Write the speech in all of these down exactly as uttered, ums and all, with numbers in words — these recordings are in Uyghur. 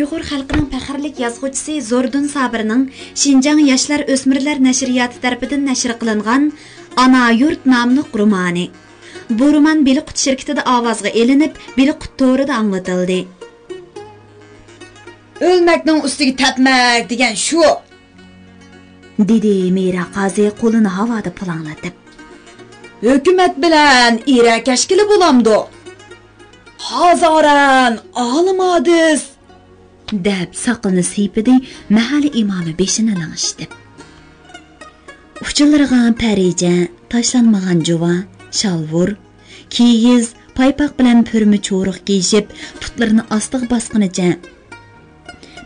ئۇيغۇر خەلقىنىڭ پەخىرلىك يازغۇچىسى زوردۇن سابىرنىڭ شىنجاڭ ياشلار ئۆسمۈرلەر نەشرىياتى تەرىپىدىن نەشر قىلىنغان ئانا يۇرت ناملىق رومانى. بۇ رومان بېلىققۇت شىركىتىدە ئاۋازغا ئېلىنىپ، بېلىققۇت تورىدا ئاڭلىتىلدى. ئۆلمەكنىڭ ئۈستىگە تەپمەك دېگەن شۇ! دېدى مىرا قازى قولىنى ھاۋادا پۇلاڭلىتىپ. ھۆكۈمەت بىلەن ئىرە كەشكىلى بولامدۇ؟ ھازارەن ئالىم ھادىس! دەپ ساقىلىنى سىيپىدى مەھەللە ئىمامى بېشىنى لىڭشىتىپ. ئۇچىلىرىغا پەرىجە، تاشلانمىغان جۇۋا، شالۋۇر، كىيىز، پايپاق بىلەن پۈرمە چورۇق كىيىشىپ، پۇتلىرىنى ئاستىغا باسقىنىچە،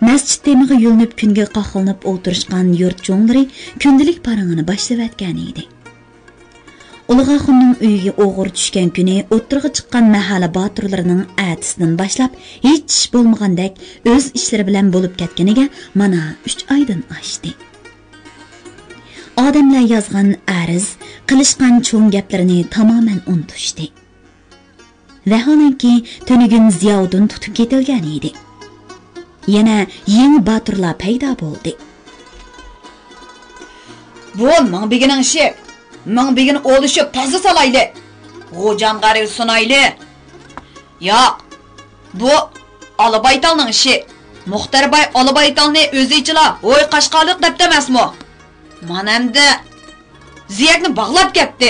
مەسچىت تېمىغا يۆلىنىپ كۈنگە قاقلىنىپ ئولتۇرۇشقان يۇرت چوڭلىرى كۈندىلىك پارىڭىنى باشلىۋەتكەن ئىدى. ئۇلۇغ ئاخۇننىڭ ئۆيىگە ئوغرى چۈشكەن كۈنى ئوتتۇرىغا چىققان مەھەللە باتۇرلىرىنىڭ ئەتىسىدىن باشلاپ ھېچ ئىش بولمىغاندەك ئۆز ئىشلىرى بىلەن بولۇپ كەتكىنىگە مانا ئۈچ ئايدىن ئاشتى. ئادەملەر يازغان ئەرز، قىلىشقان چوڭ گەپلىرىنى تامامەن ئۇنتۇشتى. ۋەھالەنكى، تۈنۈگۈن زىياۋۇدۇن تۇتۇپ كېتىلگەن ئىدى. يەنە يېڭى باتۇرلار پەيدا بولدى. بۇ مىڭ بېگىنىڭ ئىشى. مىڭ بېگىنى ئولىشىپ تازا سالايلى. غوجانغارىغا سۇنايلى. ياق، بۇ ئالا بايتالنىڭ ئىشى. مۇختەر باي ئالا بايتالنى ئۆزىچىلا ھوي قاشقالىق دەپتۇ ئەمەسمۇ؟ مانا ئەمدى زىيەكنى باغلاپ كەتتى.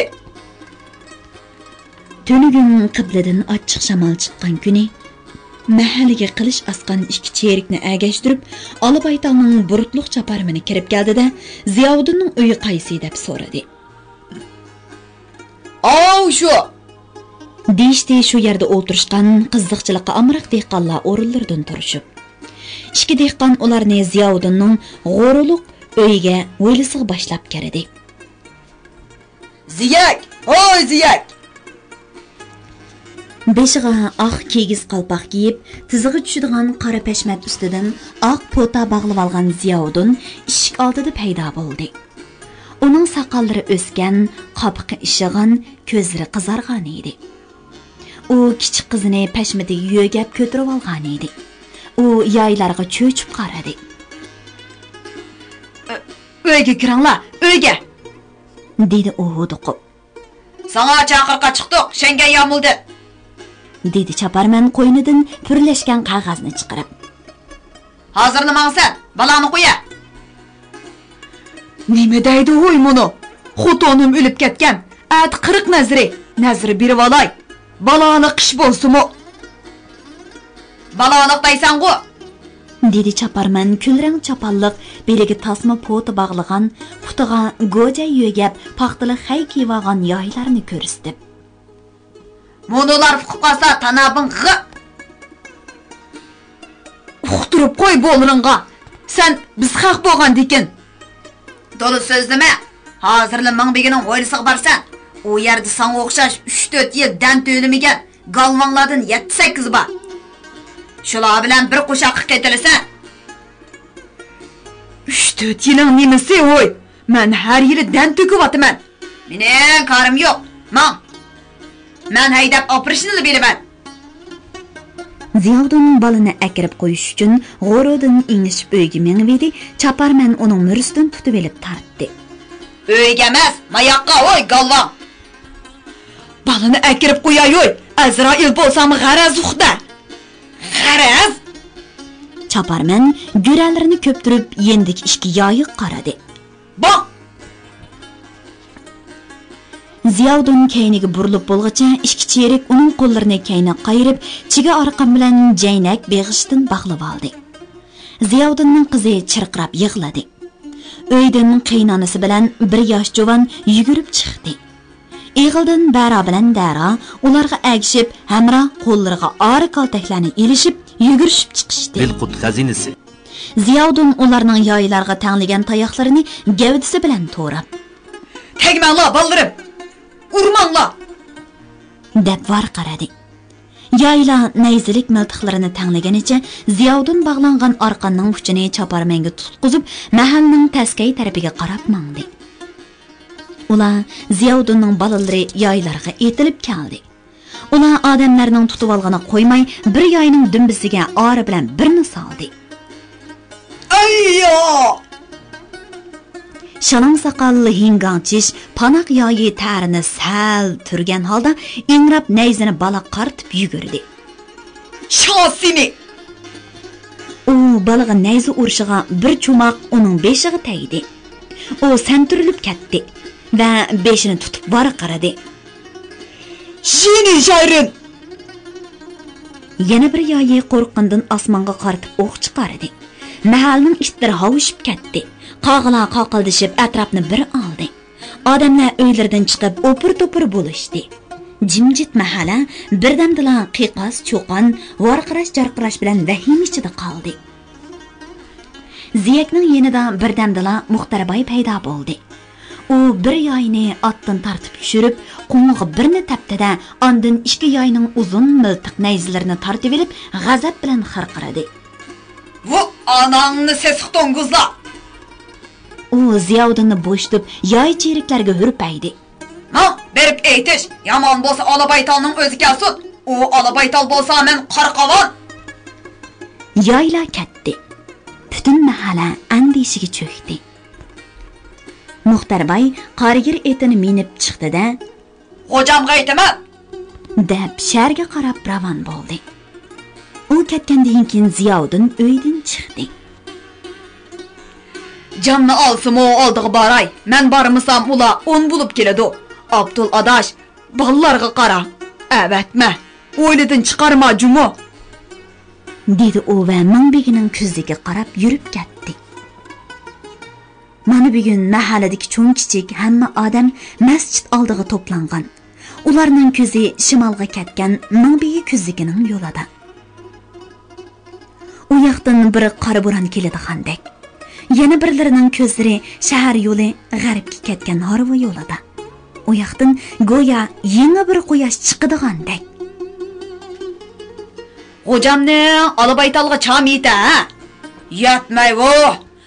تۈنۈگۈن قىبلىدىن ئاچچىق شامال چىققان كۈنى، مەھەللىگە قىلىچ ئاسقان ئىككى چېرىكنى ئەگەشتۈرۈپ، ئالا بايتالنىڭ بۇرۇتلۇق چاپارمىنى كىرىپ كەلدى-دە، زىياۋۇدۇننىڭ ئۆيى قايسى دەپ سورىدى. ئاۋۇ شۇ! دېيىشتى شۇ يەردە ئولتۇرۇشقان قىزىقچىلىققا ئامراق دېھقانلار ئورۇنلىرىدىن تۇرۇشۇپ. ئىككى دېھقان ئۇلارنى زىياۋۇدۇننىڭ غورۇلۇق ئۆيىگە ھويلىسىغا باشلاپ كىردى. زىيەك! ھوي زىيەك! بېشىغا ئاق كىگىز قالپاق كىيىپ، تىزىغا چۈشىدىغان قارا پەشمەت ئۈستىدىن ئاق پوتا باغلىۋالغان زىياۋۇدۇن ئىشىك ئالدىدا پەيدا بولدى. ئۇنىڭ ساقاللىرى ئۆسكەن، قاپىقى ئىششىغان، كۆزلىرى قىزارغان ئىدى. ئۇ كىچىك قىزىنى پەشمىتىگە يۆگەپ كۆتۈرۈۋالغان ئىدى. ئۇ يايلارغا چۆچۈپ قارىدى. ئۆ-، ئۆيگە كىرىڭلار، ئۆيگە! دېدى ئۇ ھودۇقۇپ. ساڭا چاقىرىققا چىقتۇق، شەڭگەن يامۇلدىن! دېدى چاپارمەن قوينىدىن پۈرلەشكەن قەغەزنى چىقىرىپ. ھازىرلا ماڭىسەن، بالاڭنى قويە! نېمە دەيدۇ ھوي مۇنۇ؟ خوتۇنۇم ئۆلۈپ كەتكەن، ئەتە قىرىق نەزىرى، نەزىر بېرىۋالاي. بالالىق ئىش بولسىمۇ. بالالىق دەيسەنغۇ؟ دېدى چاپارمەن كۈلرەڭ چاپانلىق، بېلىگە تاسما پوتا باغلىغان، پۇتىغا گوجە يۆگەپ، پاختىلىق خەي كىيىۋالغان يايلارنى كۆرسىتىپ. مۇنۇلار ئۇقۇپ قالسا، تانابىڭ غىق! ئۇقتۇرۇپ قوي بولۇرۇڭغا! سەن بىز خەق بولغاندىكىن! تولا سۆزلىمە! ھازىرلا مىڭ بېگىنىڭ ھويلىسىغا بارسەن، ئۇ يەردە ساڭا ئوخشاش ئۈچ تۆت يىل دەن تۆلىمىگەن گالۋاڭلاردىن يەتتە سەككىز بار. شۇلار بىلەن بىر قوشاققا قېتىلىسەن. ئۈچ تۆت يىلىڭ نېمىسى ھوي؟ مەن ھەر يىلى دەن تۆكۈۋاتىمەن. مېنىڭ كارىم يوق، ماڭ! مەن ھەيدەپ ئاپىرىشنىلا بىلىمەن. زىياۋۇدۇن بالىنى ئەكىرىپ قويۇش ئۈچۈن غورۇدىن ئېڭىشىپ ئۆيگە مېڭىۋىدى، چاپارمەن ئۇنىڭ مۈرىسىدىن تۇتۇۋېلىپ تارتتى. ئۆيگە ئەمەس، ماياققا، ھوي گالۋاڭ! بالىنى ئەكىرىپ قوياي ھوي، ئەزرائىل بولسام غەرەز ئۇقتە! غەرەز! چاپارمەن گۆرەلىرىنى كۆپتۈرۈپ يېنىدىكى ئىككى يايىغا قارىدى. باق! زىياۋۇدۇن كەينىگە بۇرۇلۇپ بولغۇچە ئىككى چېرىك ئۇنىڭ قوللىرىنى كەينىگە قايرىپ، چىگە ئارقان بىلەن جەينەك بېغىشتىن باغلىۋالدى. زىياۋۇدۇننىڭ قىزى چىرقىراپ يىغلىدى. ئۆيدىن قېيىنئانىسى بىلەن بىر ياش جۇۋان يۈگۈرۈپ چىقتى. ئېغىلدىن بەرا بىلەن دەرا ئۇلارغا ئەگىشىپ، ھەمراھ قوللىرىغا ئارا كالتەكلەرنى ئېلىشىپ، يۈگۈرۈشۈپ چىقىشتى. بىلقۇت خەزىنىسى. زىياۋۇدۇن ئۇلارنىڭ يايلارغا تەڭلىگەن تاياقلىرىنى گەۋدىسى بىلەن توراپ. تەگمەڭلار، بالىلىرىم! ئۇرماڭلار! دەپ ۋارقىرىدى. يايلار نەيزىلىك مىلتىقلىرىنى تەڭلىگىنىچە زىياۋۇدۇن باغلانغان ئارقاننىڭ ئۇچىنى چاپارمەنگە تۇتقۇزۇپ، مەھەللىنىڭ تەسكەي تەرىپىگە قاراپ ماڭدى. ئۇلار زىياۋۇدۇننىڭ بالىلىرى يايلارغا ئېتىلىپ كەلدى. ئۇلار ئادەملەرنىڭ تۇتۇۋالغىنىغا قويماي، بىر ياينىڭ دۈمبىسىگە ئارا بىلەن بىرنى سالدى. يا! شالاڭ ساقال، ھىڭگاڭ چىش، پاناق يايى تەرىنى سەل تۈرگەن ھالدا ئىڭراپ نەيزىنى بالىغا قارىتىپ يۈگۈردى. شاسىنى! ئۇ بالىغا نەيزە ئۇرۇشىغا بىر چوماق ئۇنىڭ بېشىغا تەگدى. ئۇ سەنتۈرۈلۈپ كەتتى ۋە بېشىنى تۇتۇپ ۋارقىرىدى. شىنى شايرىن! يەنە بىر يايى قورققىنىدىن ئاسمانغا قارىتىپ ئوق چىقاردى. مەھەللىنىڭ ئىتلىرى ھاۋشىپ كەتتى. قاغىلار قاقىلدىشىپ ئەتراپنى بىر ئالدى. ئادەملەر ئۆيلىرىدىن چىقىپ ئوپۇر-توپۇر بولۇشتى. جىمجىت مەھەللە بىردەمدىلا قىقاس-چوقان، ۋارقىراش-جارقىراش بىلەن ۋەھىمە ئىچىدە قالدى. زىيەكنىڭ يېنىدا بىردەمدىلا مۇختەر باي پەيدا بولدى. ئۇ بىر ياينى ئاتتىن تارتىپ چۈشۈرۈپ، قوڭىغا بىرنى تەپتى-دە، ئاندىن ئىككى ياينىڭ ئۇزۇن مىلتىق نەيزىلىرىنى تارتىۋېلىپ، غەزەپ بىلەن خىرقىرىدى. ۋۇ ئاناڭنى سېسىق توڭگۇزلار! ئۇ زىياۋۇدۇننى بوشىتىپ، ياي چېرىكلەرگە ھۈرپەيدى. ماڭ، بېرىپ ئېيتىش، يامان بولسا ئالا بايتالنىڭ ئۆزى كەلسۇن. ئۇ ئالا بايتال بولسا مەن قارا قاۋان! يايلار كەتتى. پۈتۈن مەھەللە ئەندىشىگە چۆكتى. مۇختەر باي قارىگىر ئېتىنى مىنىپ چىقتى-دە، خوجامغا ئېيتىمەن! دەپ شەھەرگە قاراپ راۋان بولدى. ئۇ كەتكەندىن كېيىن زىياۋۇدۇن ئۆيدىن چىقتى. جاننى ئالسىمۇ ئالدىغا باراي، مەن بارمىسام ئۇلار ئون بولۇپ كېلىدۇ. ئابدۇل ئاداش، بالىلارغا قارا، ئەۋەتمە، ھويلىدىن چىقارما جۇمۇ! دېدى ئۇ ۋە مىڭبېگىنىڭ كۆزىگە قاراپ يۈرۈپ كەتتى. مانا بۈگۈن مەھەللىدىكى چوڭ-كىچىك ھەممە ئادەم مەسچىت ئالدىغا توپلانغان. ئۇلارنىڭ كۆزى شىمالغا كەتكەن مىڭبېگى كۆزىكىنىڭ يولىدا. ئۇ ياقتىن بىر قارا بوران كېلىدىغاندەك. يەنە بىرلىرىنىڭ كۆزلىرى شەھەر يولى غەربكە كەتكەن ھارۋا يولىدا. ئۇ ياقتىن گويا يېڭى بىر قۇياش چىقىدىغاندەك. خوجامنىڭ ئالا بايتالغا چامى يېتە، ھە؟ يەتمەيۋۇ!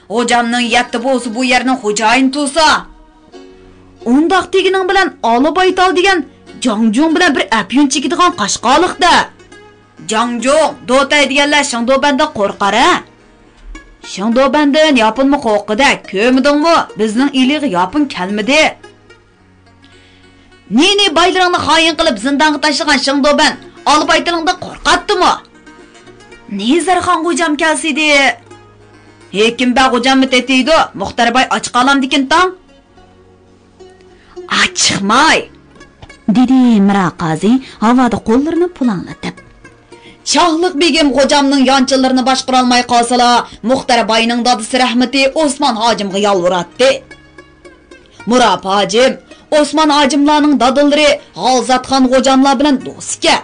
خوجامنىڭ يەتتە بولسا، بۇ يەرنىڭ خوجايىنى تۇرسا. ئۇنداق دېگىنىڭ بىلەن ئالا بايتال دېگەن جاڭجۇڭ بىلەن بىر ئەپيۈن چېكىدىغان قاشقالىقتا. جاڭجۇڭ، دوتەي دېگەنلەر شېڭدۇبەندىن قورقار ھە؟ شېڭدۇبەندىن ياپونمۇ قورققۇدەك، كۆرمىدىڭمۇ؟ بىزنىڭ ئىلىغا ياپون كەلمىدى. نى-نى بايلىرىڭنى خائىن قىلىپ زىندانغا تاشلىغان شېڭدۇبەن، ئالا بايتىلىڭدىن قورقاتتىمۇ؟ نى زەرخان غوجام كەلسىدى. ھېكىم بە غوجاممۇ تېتىيدۇ، مۇختەر باي ئاچ قالامدىكىن تاڭ. ئاچىقماي! دېدى مىرا قازى ھاۋادا قوللىرىنى پۇلاڭلىتىپ. شاھلىق بېگىم غوجامنىڭ يانچىلىرىنى باشقۇرالماي قالسىلا، مۇختەر باينىڭ دادىسى رەھمىتى ئوسمان ھاجىمغا يالۋۇراتتى. مۇراب ھاجىم، ئوسمان ھاجىملارنىڭ دادىلىرى غالزاتخان غوجاملار بىلەن دوست ئىكەن.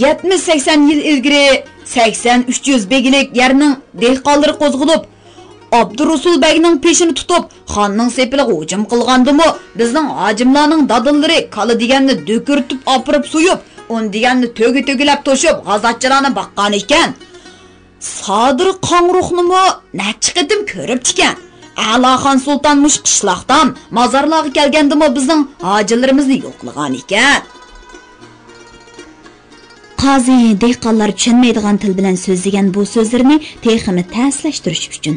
يەتمىش سەكسەن يىل ئىلگىرى سەكسەن ئۈچ يۈز بېگىلىك يەرنىڭ دېھقانلىرى قوزغىلىپ، ئابدۇرۇسۇل بەگنىڭ پېشىنى تۇتۇپ، خاننىڭ سېپىلىغا ھۇجۇم قىلغاندىمۇ، بىزنىڭ ھاجىملارنىڭ دادىلىرى كالا دېگەننى دۆكۈرتۈپ ئاپىرىپ سويۇپ، ئۇن دېگەننى تۆگە-تۆگىلەپ توشۇپ، غازاتچىلارنى باققانىكەن. سادىر قاڭرۇقنىمۇ نەچچە قېتىم كۆرۈپتىكەن. ئەلاخان سۇلتان مۇشۇ قىشلاقتام مازارلارغا كەلگەندىمۇ بىزنىڭ ھاجىلىرىمىزنى يوقلىغانىكەن. قازى دېھقانلار چۈشەنمەيدىغان تىل بىلەن سۆزلىگەن بۇ سۆزلىرىنى تېخىمۇ تەسلەشتۈرۈش ئۈچۈن،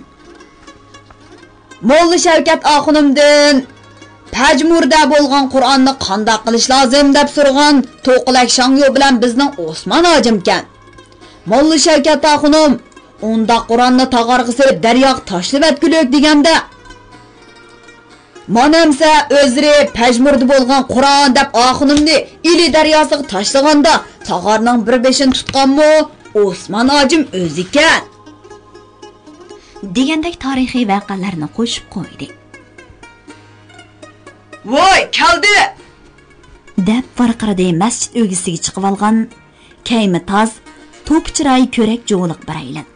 موللا شەۋكەت ئاخۇنۇمدىن پەجمۇردە بولغان قۇرئاننى قانداق قىلىش لازىم دەپ سورىغان توقىلەك شاڭيو بىلەن بىزنىڭ ئوسمان ھاجىمكەن. موللا شەۋكەت ئاخۇنۇم، ئۇنداق قۇرئاننى تاغارغا سېلىپ دەرياغا تاشلىۋەتكۈلۈك دېگەندە، مانا ئەمسە ئۆزلىرى پەجمۇردە بولغان قۇرئان دەپ ئاخۇنۇمنى ئىلى دەرياسىغا تاشلىغاندا، تاغارنىڭ بىر بېشىنى تۇتقانمۇ ئوسمان ھاجىم ئۆزىكەن. دېگەندەك تارىخىي ۋەقەلەرنى قوشۇپ قويدى. ۋاي، كەلدى! دەپ ۋارقىرىدى مەسچىت ئۆگزىسىگە چىقىۋالغان كەيمە تاز، توپا چىراي، كۆرەك جۇۋىلىق بىرەيلەن.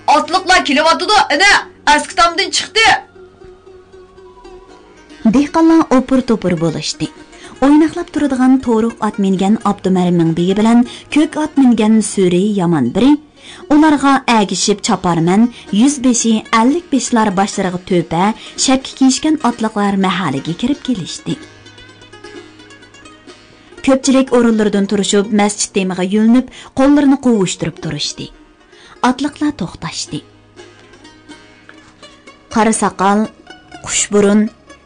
ئاتلىقلار كېلىۋاتىدۇ، ئىنە، ئەسكى تامدىن چىقتى! دېھقانلار ئوپۇر-توپۇر بولۇشتى. ئويناقلاپ تۇرىدىغان تورۇق ئات مىنگەن ئابدۇمەرىمنىڭ بېگى بىلەن كۆك ئات مىنگەن سۈرى يامان بىرى، ئۇلارغا ئەگىشىپ چاپارمەن، يۈز بېشى، ئەللىك بېشىلار باشلىرىغا تۆپە، شەپكە كىيىشكەن ئاتلىقلار مەھەللىگە كىرىپ كېلىشتى. كۆپچىلىك ئورۇنلىرىدىن تۇرۇشۇپ، مەسچىت تېمىغا يۆلىنىپ، قوللىرىنى قوۋۇشتۇرۇپ تۇرۇشتى. ئاتلىقلار توختاشتى. قارا ساقال، قۇش بۇرۇن،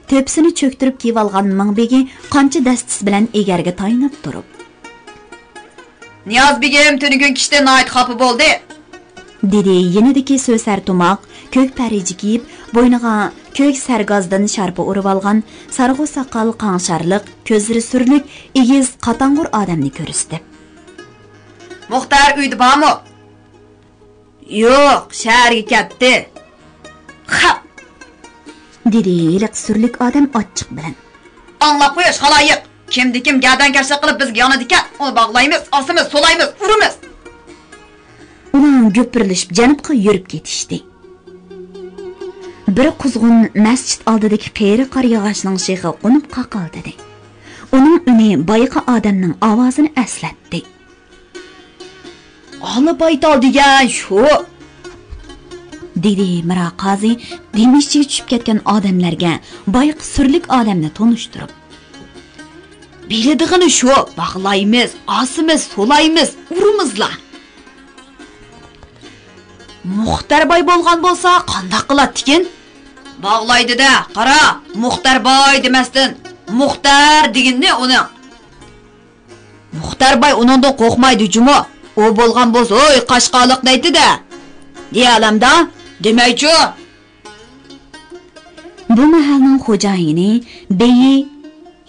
تۆپىسىنى چۆكتۈرۈپ كىيىۋالغان مىڭبېگى قانچە دەستىسى بىلەن ئېگەرگە تايىنىپ تۇرۇپ، نىياز بېگىم تۈنۈگۈن كىشتىن ناھايىتى خاپا بولدى، دېدى يېنىدىكى سۆسەر تۇماق، كۆك پەرىجە كىيىپ، بوينىغا كۆك سەرگازدىن شارپا ئورىۋالغان، سارغۇ ساقال، قاڭشارلىق، كۆزلىرى سۈرلۈك، ئېگىز، قاتاڭغۇر ئادەمنى كۆرسىتىپ. مۇختەر ئۆيدە بارمۇ؟ يوق، شەھەرگە كەتتى. خەپ! دېدى ھېلىقى سۈرلۈك ئادەم ئاچچىق بىلەن. ئاڭلاپ قويۇش، خالايىق! كىمدە كىم گەدەنكەشلىك قىلىپ بىزگە يانىدىكەن، ئۇنى باغلايمىز، ئاسىمىز، سولايمىز، ئۇرىمىز! ئۇلار گۈپۈرلىشىپ جەنۇبقا يۈرۈپ كېتىشتى. بىر قۇزغۇن مەسچىت ئالدىدىكى قېرى قارىياغاچنىڭ شېخىغا قونۇپ قاقىلدىدى. ئۇنىڭ ئۈنى بايىقى ئادەمنىڭ ئاۋازىنى ئەسلەتتى. ئالا بايتال دېگەن شۇ! دېدى مىرا قازى دېمى ئىچىگە چۈشۈپ كەتكەن ئادەملەرگە بايىقى سۈرلۈك ئادەمنى تونۇشتۇرۇپ. بىلىدىغىنى شۇ، باغلايمىز، ئاسىمىز، سولايمىز، ئۇرىمىزلا! مۇختەر باي بولغان بولسا قانداق قىلاتتىكىن؟ باغلايدۇ-دە، قارا، مۇختەر باي دېمەستىن، مۇختەر دېگىنىنى ئۇنىڭ. مۇختەر باي ئۇنىڭدىن قورقمايدۇ جۇمۇ. ئۇ بولغان بولسا، ھوي، قاشقالىق دەيتتى-دە. دېيەلەمدا، دېمەيچۇ. بۇ مەھەلنىڭ خوجايىنى، بېيى،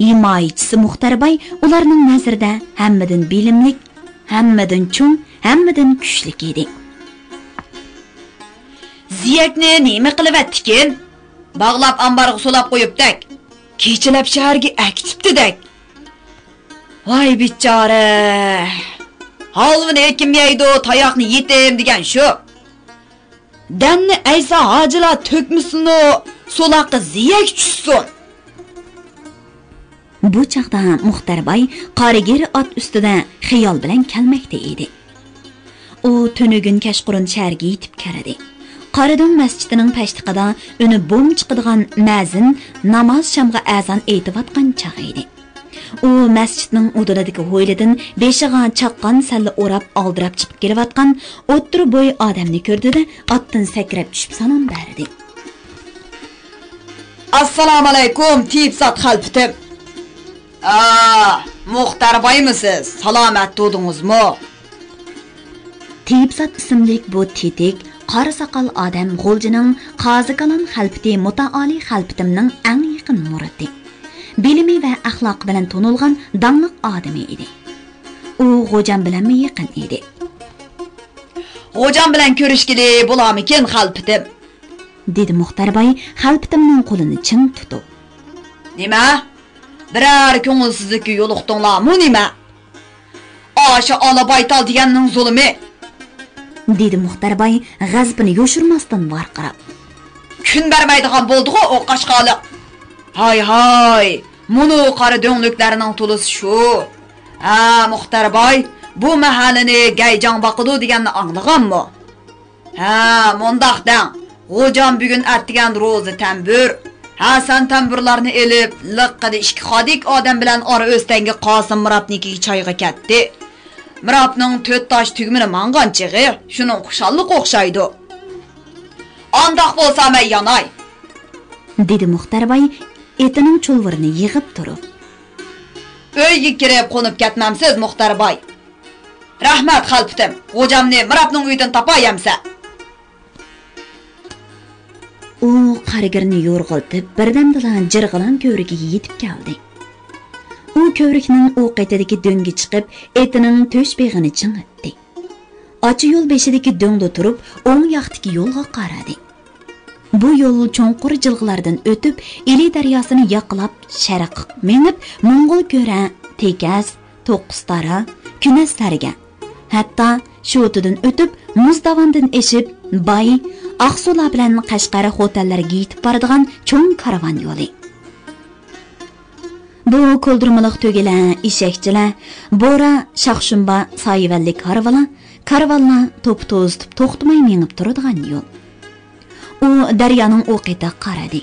ھىمايىچىسى مۇختەر باي ئۇلارنىڭ نەزىرىدە ھەممىدىن بىلىملىك، ھەممىدىن چوڭ، ھەممىدىن كۈچلۈك ئىدى. زىيەكنى نېمە قىلىۋەتتىكىن؟ باغلاپ ئامبارغا سولاپ قويۇپتەك. كېچىلەپ شەھەرگە ئەكېتىپتىدەك. ۋاي بىچارە! ھالۋىنى ھېكىم يەيدۇ، تاياقنى يېتىم دېگەن شۇ. دەمنى ئەيسا ھاجىلار تۆكمىسۇنۇ، سولاققا زىيەك چۈشسۇن! بۇ چاغدا مۇختەر باي قارىگىر ئات ئۈستىدە خىيال بىلەن كەلمەكتە ئىدى. ئۇ تۈنۈگۈن كەچقۇرۇن شەھەرگە يېتىپ كەلدى. قارادۆڭ مەسچىتىنىڭ پەشتىقىدا ئۈنى بوم چىقىدىغان مەزىن ناماز شامغا ئەزان ئېيتىۋاتقان چاغ ئىدى. ئۇ مەسچىتنىڭ ئۇدۇلىدىكى ھويلىدىن بېشىغا چاققان سەللە ئوراپ ئالدىراپ چىقىپ كېلىۋاتقان ئوتتۇرا بوي ئادەمنى كۆردى-دە، ئاتتىن سەكرەپ چۈشۈپ سالام بەردى. ئەسسالامۇئەلەيكۇم، تېيىپسات خەلپىتىم. ئا، مۇختەر بايمۇسىز؟ سالامەت تۇردىڭىزمۇ؟ تېيىپسات ئىسىملىك بۇ تېتىك، قارا ساقال ئادەم غۇلجىنىڭ قازىكالان خەلپىتى مۇتائالى خەلپىتىمنىڭ ئەڭ يېقىن مۇرىتى. بىلىمى ۋە ئەخلاقى بىلەن تونۇلغان داڭلىق ئادىمى ئىدى. ئۇ غوجام بىلەنمۇ يېقىن ئىدى. غوجام بىلەن كۆرۈشكىلى بولامىكىن، خەلپىتىم؟ دېدى مۇختەر باي خەلپىتىمنىڭ قولىنى چىڭ تۇتۇپ. نېمە؟ بىرەر كۆڭۈلسىزلىككە يولۇقتۇڭلارمۇ نېمە؟ ئاشۇ ئالا بايتال دېگەننىڭ زۇلۇمى! دېدى مۇختەر باي غەزىپىنى يوشۇرماستىن ۋارقىراپ. كۈن بەرمەيدىغان بولدىغۇ ئۇ قاشقالىق! ھاي، ھاي، مۇنۇ قارا دۆڭلۈكلەرنىڭ تولىسى شۇ! ھە، مۇختەر باي، بۇ مەھەللىنى گەيجاڭ باقىدۇ دېگەننى ئاڭلىغانمۇ؟ ھە، مۇنداق دەڭ، غوجام بۈگۈن ئەتىگەن روزى تەمبۇر، ھەسەن تەمبۇرلارنى ئېلىپ، لىققىدە ئىككى خادىك ئادەم بىلەن ئارا ئۆستەڭگە قاسىم مىرابنىڭكىگە چايغا كەتتى. مىرابنىڭ تۆت تاش تۈگمىنى ماڭغان چېغى، شۇنىڭ خۇشاللىقى ئوخشايدۇ. ئانداق بولسا مەن ياناي، دېدى مۇختەر باي ئېتىنىڭ چۇلۋۇرىنى يىغىپ تۇرۇپ. ئۆيگە كىرىپ قونۇپ كەتمەمسىز، مۇختەر باي؟ رەھمەت، خەلپىتىم، غوجامنى مىرابنىڭ ئۆيىدىن تاپاي ئەمسە. ئۇ قارىگىرنى يورغىلىتىپ، بىردەمدىلا جىرغىلان كۆۋرۈكىگە يېتىپ كەلدى. ئۇ كۆۋرۈكنىڭ ئۇ قېتىدىكى دۆڭگە چىقىپ، ئېتىنىڭ تۆش بېغىنى چىڭىتتى. ئاچا يول بېشىدىكى دۆڭدە تۇرۇپ، ئوڭ ياقتىكى يولغا قارىدى. بۇ يول چوڭقۇر جىلغىلاردىن ئۆتۈپ، ئىلى دەرياسىنى ياقىلاپ، شەرققە مېڭىپ، موڭغۇل كۆرە، تېكەس، توققۇزتارا، كۈنەسلەرگە، ھەتتا شوتىدىن ئۆتۈپ، مۇزداۋاندىن ئېشىپ، باي، ئاقسۇلار بىلەن قەشقەر خوتەنلەرگە يېتىپ بارىدىغان چوڭ كارۋان يولى. بۇ كولدۇرمىلىق تۆگىلەر، ئېشەكچىلەر، بورا، شاخشۇمبا، سايىۋەنلىك ھارۋىلار، كارۋانلار توپا توزۇتۇپ توختىماي مېڭىپ تۇرىدىغان يول. ئۇ دەريانىڭ ئۇ قېتىغا قارىدى.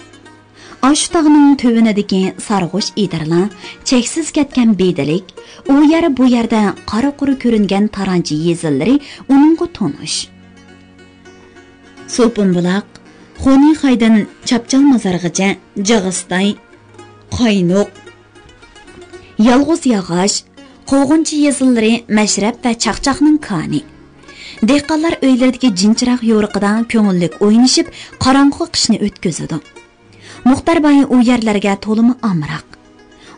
ئاشۇ تاغنىڭ تۆۋىنىدىكى سارغۇچ ئېدىرلار، چەكسىز كەتكەن بېدىلىك، ئۇ يەر بۇ يەردە قارا قۇرا كۆرۈنگەن تارانچى يېزىلىرى ئۇنىڭغا تونۇش. سوپۇنبۇلاق، قونىخايدىن چاپچال مازارغىچە جاغىستاي، قاينۇق، يالغۇز ياغاچ، قوغۇنچا يېزىلىرى مەشرەپ ۋە چاقچاقنىڭ كانى. دېھقانلار ئۆيلىرىدىكى جىنچىراغ يورۇقىدا كۆڭۈللۈك ئوينىشىپ، قاراڭغۇ قىشنى ئۆتكۈزىدۇ. مۇختەر باي ئۇ يەرلەرگە تولىمۇ ئامراق.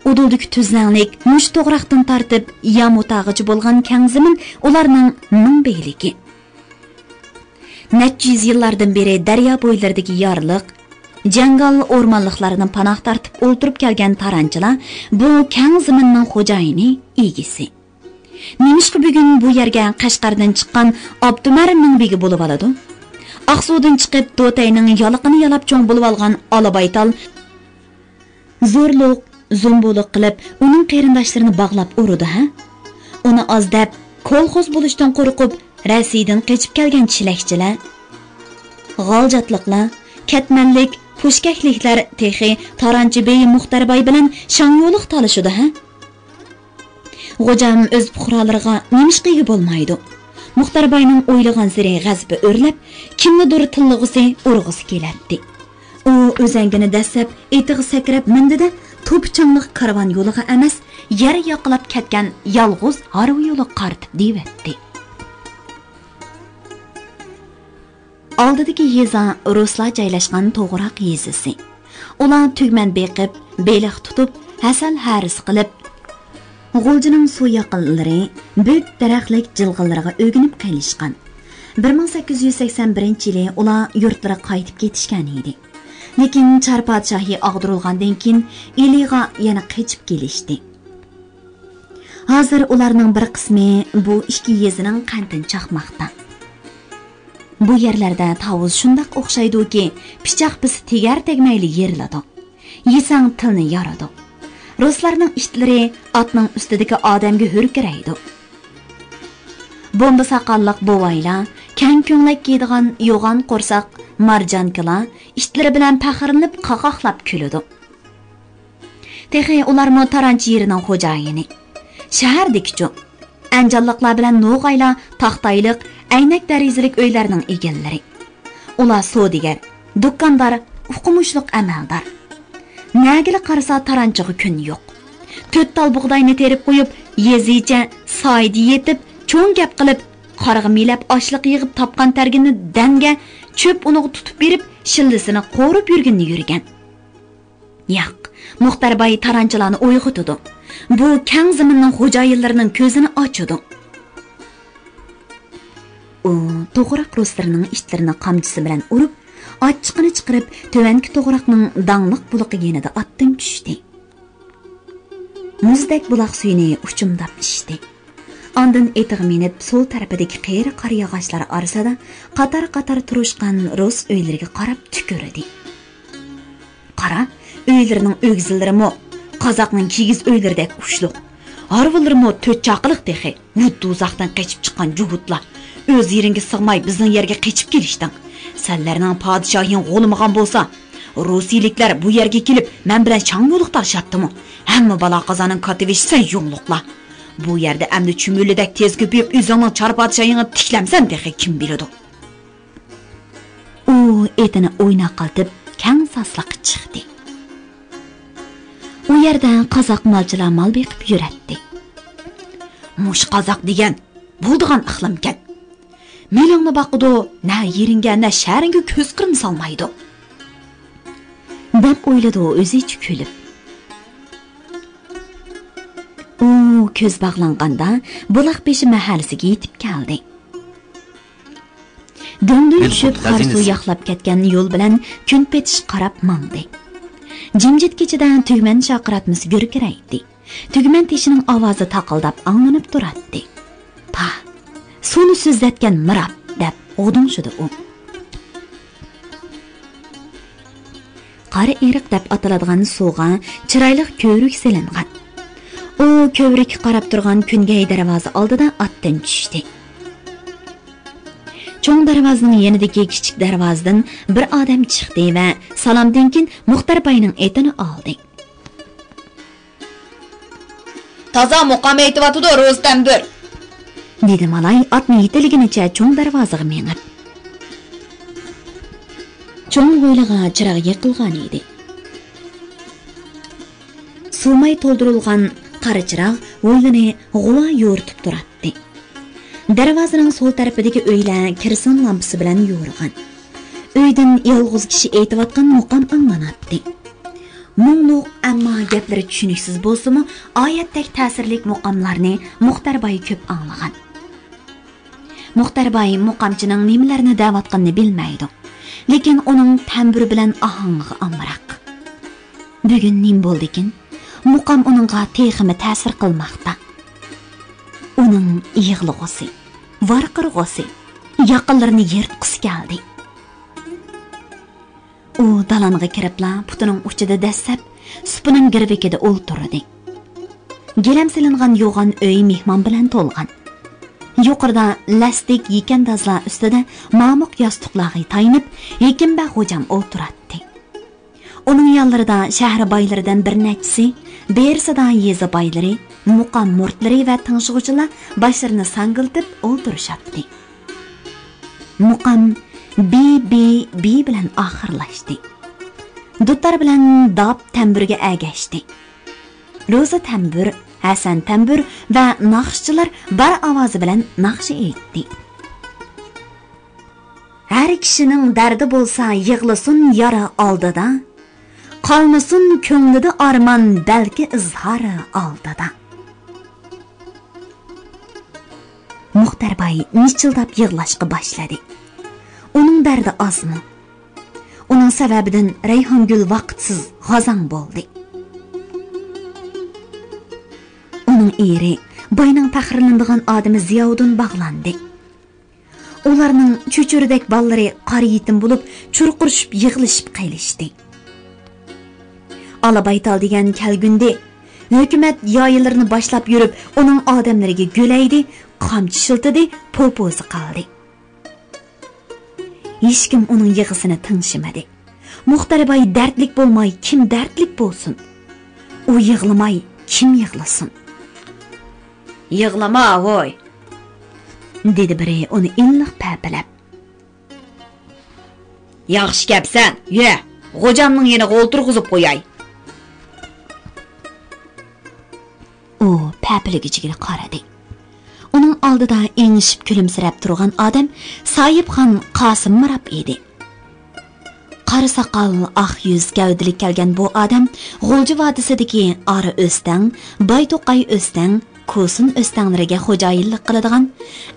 ئۇدۇلدىكى تۈزلەڭلىك مۇشۇ توغراقتىن تارتىپ يامۇتاغىچە بولغان كەڭ زېمىن ئۇلارنىڭ مىڭ بېگلىكى. نەچچە يۈز يىللاردىن بېرى دەريا بويلىرىدىكى يارلىق، جاڭگال ئورمانلىقلاردىن پاناھ تارتىپ ئولتۇرۇپ كەلگەن تارانچىلار بۇ كەڭ زېمىننىڭ خوجايىنى، ئىگىسى. نېمىشقا بۈگۈن بۇ يەرگە قەشقەردىن چىققان ئابدۇمەر مىڭبېگى بولۇۋالىدۇ؟ ئاقسۇدىن چىقىپ، دوتەينىڭ يالىقىنى يالاپ چوڭ بولۇۋالغان ئالا بايتال زورلۇق، زومبۇلۇق قىلىپ، ئۇنىڭ قېرىنداشلىرىنى باغلاپ ئۇرىدۇ، ھە؟ ئۇنى ئاز دەپ، كولخوز بولۇشتىن قورقۇپ، رەسىدىن قېچىپ كەلگەن چىلەكچىلەر، غالجاتلىقلار، كەتمەنلىك، پۇشكەكلىكلەر تېخى تارانچى بېيى مۇختەر باي بىلەن شاڭيولۇق تالىشىدۇ، ھە؟ غوجام ئۆز پۇقرالىرىغا نېمىشقا ئىگە بولمايدۇ؟ مۇختەر باينىڭ ئويلىغانسېرى غەزىپى ئۆرلەپ، كىمنىدۇر تىللىغۇسى، ئۇرغۇسى كېلەتتى. ئۇ ئۆزەڭگىنى دەسسەپ، ئېتىغا سەكرەپ مىندى-دە، توپا-چاڭلىق كارۋان يولىغا ئەمەس، يەر ياقىلاپ كەتكەن يالغۇز ھارۋا يولىغا قارىتىپ دېيىۋەتتى. ئالدىدىكى يېزا رۇسلار جايلاشقان توغراق يېزىسى. ئۇلار تۈگمەن بېقىپ، بېلىق تۇتۇپ، ھەسەل ھەرىسى قىلىپ، غۇلجىنىڭ سۇ ياقىنلىرى بۈك دەرەخلىك جىلغىلىرىغا ئۆگىنىپ قېلىشقان. بىر مىڭ سەككىز يۈز سەكسەن بىرىنچى يىلى ئۇلار يۇرتلىرىغا قايتىپ كېتىشكەن ئىدى. لېكىن چار پادىشاھى ئاغدۇرۇلغاندىن كېيىن، ئىلىغا يەنە قېچىپ كېلىشتى. ھازىر ئۇلارنىڭ بىر قىسمى بۇ ئىككى يېزىنىڭ قەنتىنى چاقماقتا. بۇ يەرلەردە تاۋۇز شۇنداق ئوخشايدۇكى، پىچاق بىسا تېگەر تەگمەيلا يېرىلىدۇ. يېسەڭ تىلنى يارىدۇ. رۇسلارنىڭ ئىتلىرى ئاتنىڭ ئۈستىدىكى ئادەمگە ھۆركىرەيدۇ. بومبا ساقاللىق بوۋايلار، كەڭ كۆڭلەك كىيىدىغان يوغان قورساق مارجانكىلار ئىتلىرى بىلەن پەخىرلىنىپ قاقاقلاپ كۈلىدۇ. تېخى ئۇلارمۇ تارانچى يېرىنىڭ خوجايىنى. شەھەردىكىچۇ؟ ئەنجانلىقلار بىلەن نوغايلار تاختايلىق، ئەينەك دېرىزىلىك ئۆيلەرنىڭ ئىگىلىرى. ئۇلار سودىگەر، دۇكاندار، ئوقۇمۇشلۇق ئەمەلدار. نەگىلا قارىسا تارانچىغا كۈن يوق. تۆت تال بۇغداينى تېرىپ قويۇپ، يېزىچە سايىدە يېتىپ، چوڭ گەپ قىلىپ، قارغا مىلەپ ئاشلىق يىغىپ تاپقان تەرگىنىنى دەنگە، چۆپ ئۇنىغا تۇتۇپ بېرىپ، شىللىسىنى قورۇپ يۈرگىنىنى يۈرگەن. ياق، مۇختەر باي تارانچىلارنى ئويغىتىدۇ. بۇ كەڭ زېمىننىڭ خوجايىنلىرىنىڭ كۆزىنى ئاچىدۇ. ئۇ توغراق رۇسلىرىنىڭ ئىتلىرىنى قامچىسى بىلەن ئۇرۇپ، ئاچچىقىنى چىقىرىپ، تۆۋەنكى توغراقنىڭ داڭلىق بۇلىقى يېنىدا ئاتتىن چۈشتى. مۇزدەك بۇلاق سۈيىنى ئۇچۇمداپ ئىچتى. ئاندىن ئېتىغا مىنىپ، سول تەرىپىدىكى قېرى قارا ياغاچلار ئارىسىدا قاتار-قاتار تۇرۇشقان رۇس ئۆيلىرىگە قاراپ تۈكۈردى. قارا، ئۆيلىرىنىڭ ئۆگزىلىرىمۇ قازاقنىڭ كىگىز ئۆيلىرىدەك ئۇچلۇق. ھارۋىلىرىمۇ تۆت چاقىلىق تېخى. ۋۇ دوزاختىن قېچىپ چىققان جۇھۇتلار. ئۆز يېرىڭگە سىغماي بىزنىڭ يەرگە قېچىپ كېلىشتىڭ. سەنلەرنىڭ پادىشاھىڭ غولىمىغان بولسا، روسىيىلىكلەر بۇ يەرگە كېلىپ، مەن بىلەن شاڭيولۇق تالىشاتتىمۇ؟ ھەممە بالا-قازانىڭ كاتتىۋېشى سەن يۇڭلۇقلا. بۇ يەردە ئەمدى چۈمۈلىدەك تېز كۆپىيىپ، ئۆزۈڭنىڭ چار پادىشاھىڭنى تىكلەمسەن تېخى كىم بىلىدۇ؟ ئۇ ئېتىنى ئويناقلىتىپ، كەڭ ساسلىققا چىقتى. ئۇ يەردە قازاق مالچىلار مال بېقىپ يۈرەتتى. مۇشۇ قازاق دېگەن بولىدىغان ئىقلىمكەن. مېلىڭنى باقىدۇ، نە يېرىڭگە، نە شەھىرىڭگە كۆز قىرىنى سالمايدۇ، دەپ ئويلىدى ئۇ ئۆزىچە كۈلۈپ. ئۇ كۆز باغلانغاندا بۇلاق بېشى مەھەللىسىگە يېتىپ كەلدى. دۆڭدىن چۈشۈپ، قارا سۇ ياقلاپ كەتكەن يول بىلەن كۈن پېتىشقا قاراپ ماڭدى. جىمجىت كېچىدە تۈگمەن شارقىراتمىسى گۈركىرەيتتى. تۈگمەن تېشىنىڭ ئاۋازى تاقىلداپ ئاڭلىنىپ تۇراتتى. پاھ، سۇنى سۈزۈۋەتكەن مىراب، دەپ غۇدۇڭشىدى ئۇ. قارا ئېرىق دەپ ئاتىلىدىغان سۇغا چىرايلىق كۆۋرۈك سېلىنغان. ئۇ كۆۋرۈككە قاراپ تۇرغان كۈنگەي دەرۋازا ئالدىدا ئاتتىن چۈشتى. چوڭ دەرۋازىنىڭ يېنىدىكى كىچىك دەرۋازىدىن بىر ئادەم چىقتى ۋە سالامدىن كېيىن مۇختەر باينىڭ ئېتىنى ئالدى. تازا مۇقام ئېيتىۋاتىدۇ، روزى تەمبۇر! دېدى مالاي ئاتنى يېتىلىگىنىچە چوڭ دەرۋازىغا مېڭىپ. چوڭ ھويلىغا چىراغ يېقىلغان ئىدى. سۇ ماي تولدۇرۇلغان قارا چىراغ ھويلىنى غۇۋا يورۇتۇپ تۇراتتى. دەرۋازىنىڭ سول تەرىپىدىكى ئۆيلەر كىرسان لامپىسى بىلەن يورۇغان. ئۆيدىن يالغۇز كىشى ئېيتىۋاتقان مۇقام ئاڭلىناتتى. مۇڭلۇق، ئەمما گەپلىرى چۈشىنىكسىز بولسىمۇ، ئايەتتەك تەسىرلىك مۇقاملارنى مۇختەر باي كۆپ ئاڭلىغان. مۇختەر باي مۇقامچىنىڭ نېمىلەرنى دەۋاتقىنىنى بىلمەيدۇ، لېكىن ئۇنىڭ تەمبۇر بىلەن ئاھاڭىغا ئامراق. بۈگۈن نېمە بولدىكىن؟ مۇقام ئۇنىڭغا تېخىمۇ تەسىر قىلماقتا. ئۇنىڭ يىغلىغۇسى، ۋارقىرىغۇسى، ياقىلىرىنى يىرتقۇسى كەلدى. ئۇ دالانغا كىرىپلا پۇتىنىڭ ئۇچىدا دەسسەپ، سۇپىنىڭ گىرۋىكىدە ئولتۇردى. گىلەم سېلىنغان يوغان ئۆي مېھمان بىلەن تولغان. يۇقىرىدا لەستىك يېكەندازلار ئۈستىدە مامۇق ياستۇقلارغا تايىنىپ، ھېكىمبەگ خوجام ئولتۇراتتى. ئۇنىڭ يانلىرىدا شەھەر بايلىرىدىن بىر نەچچىسى، بېرىسىدا يېزا بايلىرى، مۇقام مۇرىتلىرى ۋە تىڭشىغۇچىلار باشلىرىنى ساڭگىلىتىپ ئولتۇرۇشاتتى. مۇقام بى، بى، بى بىلەن ئاخىرلاشتى. دۇتار بىلەن داپ تەمبۇرگە ئەگەشتى. روزا تەمبۇر، ھەسەن تەمبۇر ۋە ناخشىچىلار بار ئاۋازى بىلەن ناخشا ئېيتتى. ھەر كىشىنىڭ دەردى بولسا يىغلىسۇن يارا ئالدىدا، قالمىسۇن كۆڭلىدە ئارمان بەلكى ئىزھار ئالدىدا. مۇختەر باي مىچىلداپ يىغلاشقا باشلىدى. ئۇنىڭ دەردى ئازمۇ؟ ئۇنىڭ سەۋەبىدىن رەيھانگۈل ۋاقىتسىز غازاڭ بولدى. ئۇنىڭ ئېرى، باينىڭ پەخىرلىنىدىغان ئادىمى زىياۋۇدۇن باغلاندى. ئۇلارنىڭ چۆچۈرىدەك بالىلىرى قارا يېتىم بولۇپ، چۇرقۇرىشىپ يىغلىشىپ قېلىشتى. ئالا بايتال دېگەن كەلگۈندى. ھۆكۈمەت يايىلىرىنى باشلاپ يۈرۈپ، ئۇنىڭ ئادەملىرىگە گۆلەيدى، قامچا شىلتىدى، پوپوزا قىلدى. ھېچكىم ئۇنىڭ يىغىسىنى تىڭشىمىدى. مۇختەر باي دەردلىك بولماي، كىم دەردلىك بولسۇن؟ ئۇ يىغلىماي، كىم يىغلىسۇن؟ «يىغلىما، ھوي!» دېدى بىرى ئۇنى ئىللىق پەپىلەپ. «ياخشى كەپسەن، يۈ، غوجامنىڭ يېنىغا ئولتۇرغۇزۇپ قوياي.» ئۇ پەپىلىگۈچىگە قارىدى. ئۇنىڭ ئالدىدا ئېڭىشىپ كۈلۈمسىرەپ تۇرغان ئادەم ساھىبخان قاسىم مىراب ئىدى. قارا ساقال، ئاق يۈز، گەۋدىلىك كەلگەن بۇ ئادەم غۇلجا ۋادىسىدىكى ئارا ئۆستەڭ، بايتوقاي ئۆستەڭ، كوسۇن ئۆستەڭلىرىگە خوجايىنلىق قىلىدىغان،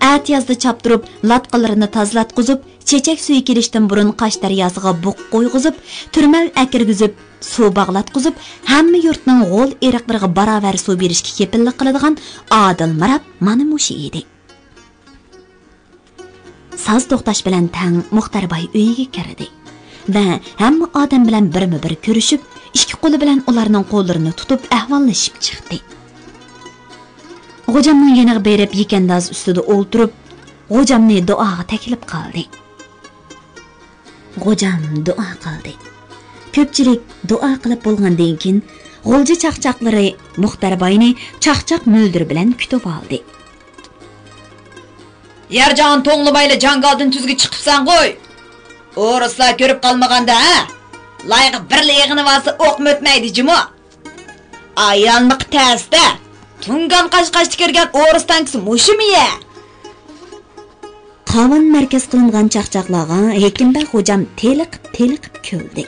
ئەتىيازدا چاپتۇرۇپ، لاتقىلىرىنى تازىلاتقۇزۇپ، چېچەك سۈيى كېلىشتىن بۇرۇن قاش دەرياسىغا بۇقا قويغۇزۇپ، تۈرمەل ئەكىرگۈزۈپ، سۇ باغلاتقۇزۇپ، ھەممە يۇرتنىڭ غول ئېرىقلىرىغا باراۋەر سۇ بېرىشكە كېپىللىك قىلىدىغان ئادىل مىراب مانا مۇشۇ ئىدى. ساز توختاش بىلەن تەڭ مۇختەر باي ئۆيىگە كىردى ۋە ھەممە ئادەم بىلەن بىرمۇ بىر كۆرۈشۈپ، ئىككى قولى بىلەن ئۇلارنىڭ قوللىرىنى تۇتۇپ ئەھۋاللىشىپ چىقتى. غوجامنىڭ يېنىغا بېرىپ، يېكەنداز ئۈستىدە ئولتۇرۇپ، غوجامنى دۇئاغا تەكلىپ قىلدى. غوجام دۇئا قىلدى. كۆپچىلىك دۇئا قىلىپ بولغاندىن كېيىن، غۇلجا چاقچاقلىرى مۇختەر باينى چاقچاق مۈلدۈرى بىلەن كۈتۈۋالدى. يەرجان توڭلىمايلا جاڭگالدىن تۈزگە چىقىپسەن غوي. ئورۇسلار كۆرۈپ قالمىغاندا، ھە؟ لايغا بىرلا ئېغىنىۋالسا ئوقمۇ ئۆتمەيدۇ جۇمۇ. ئايلانمىقى تەستە، تۇڭگان قاشقاشتا كىرگەن ئورۇس تانكىسى مۇشۇمۇ يە؟ قاۋان مەركەز قىلىنغان چاقچاقلارغا ھېكىمبەگ خوجام تېلىقىپ-تېلىقىپ كۈلدى.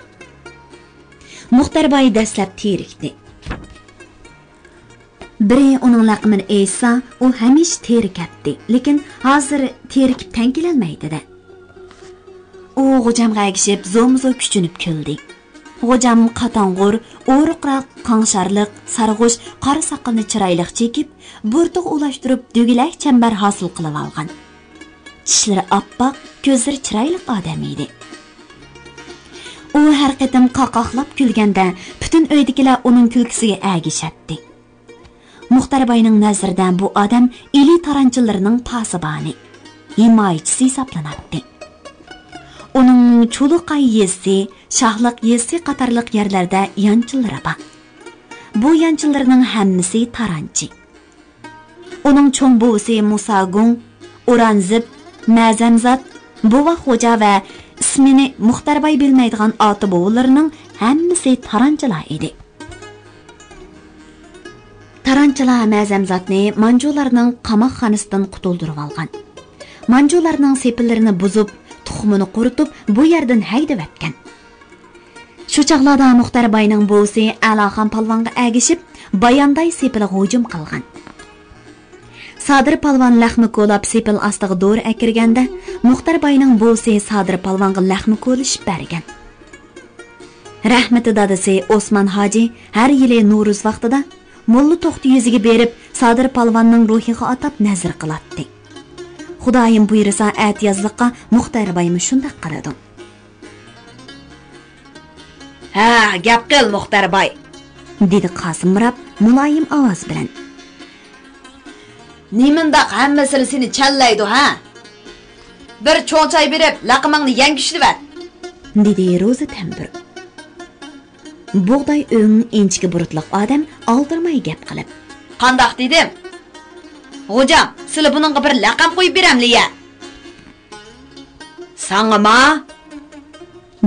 مۇختەر باي دەسلەپ تېرىكتى. بىرى ئۇنىڭ لەقىمىنى ئېيتسا، ئۇ ھەمىشە تېرىكەتتى، لېكىن ھازىر تېرىكىپ تەڭ كېلەلمەيدىدە. ئۇ غوجامغا ئەگىشىپ زورمۇزور كۈچىنىپ كۈلدى. غوجام قاتاڭغۇر، ئورۇقراق، قاڭشارلىق، سارغۇچ قارا ساقىلىنى چىرايلىق چېكىپ، بۇرۇتىغا ئۇلاشتۇرۇپ دۈگىلەك چەمبەر ھاسىل قىلىۋالغان. چىشلىرى ئاپئاق، كۆزلىرى چىرايلىق ئادەم ئىدى. ئۇ ھەر قېتىم قاقاقلاپ كۈلگەندە، پۈتۈن ئۆيدىكىلەر ئۇنىڭ كۈلكىسىگە ئەگىشەتتى. مۇختەر باينىڭ نەزىرىدە بۇ ئادەم ئىلى تارانچىلىرىنىڭ پاسىبانى، ھىمايىچىسى ھېسابلىناتتى. ئۇنىڭ چۇلۇقاي يېزىسى، شاھلىق يېزىسى قاتارلىق يەرلەردە يانچىلىرى بار. بۇ يانچىلىرىنىڭ ھەممىسى تارانچى. ئۇنىڭ چوڭ بوۋىسى مۇساگۇڭ، ئورانزىپ، مەزەمزات، بوۋاق خوجا ۋە ئىس-، ئىسمىنى مۇختەر باي بىلمەيدىغان ئاتا-بوۋىلىرىنىڭ ھەممىسى تارانچىلار ئىدى. تارانچىلار مەزەمزاتنى مانجۇلارنىڭ قاماقخانىسىدىن قۇتۇلدۇرۇۋالغان. مانجۇلارنىڭ سېپىللىرىنى بۇزۇپ، تۇخۇمىنى قۇرۇتۇپ، بۇ يەردىن ھەيدىۋەتكەن. شۇ چاغلاردا مۇختەر باينىڭ بوۋىسى ئەلاخان پالۋانغا ئەگىشىپ، بايانداي سېپىلىغا ھۇجۇم قىلغان. سادىر پالۋان لەخمە كولاپ سېپىل ئاستىغا دورا ئەكىرگەندە، مۇختەر باينىڭ بوۋىسى سادىر پالۋانغا لەخمە كولىشىپ بەرگەن. رەھمىتى دادىسى ئوسمان ھاجى ھەر يىلى نورۇز ۋاقتىدا موللا توختى يۈزىگە بېرىپ، سادىر پالۋاننىڭ روھىغا ئاتاپ نەزىر قىلاتتى. خۇدايىم بۇيرۇسا، ئەتىيازلىققا مۇختەر بايمۇ شۇنداق قىلىدۇ. ھە، گەپ قىل، مۇختەر باي، دېدى قاسىم مىراب مۇلايىم ئاۋاز بىلەن. نېمانداق ھەممىسىلا سېنى چەنلەيدۇ، ھە؟ بىر چوڭ چاي بېرىپ، لەقىمىڭنى يەڭگۈشلىۋەت، دېدى روزى تەمبۇر. بۇغداي ئۆڭ ئىنچىكە بۇرۇتلۇق ئادەم ئالدىرىماي گەپ قىلىپ. قانداق دېدىم؟ غوجام، سىلە بۇنىڭغا بىر لەقەم قويۇپ بېرەملىيە؟ ساڭىما؟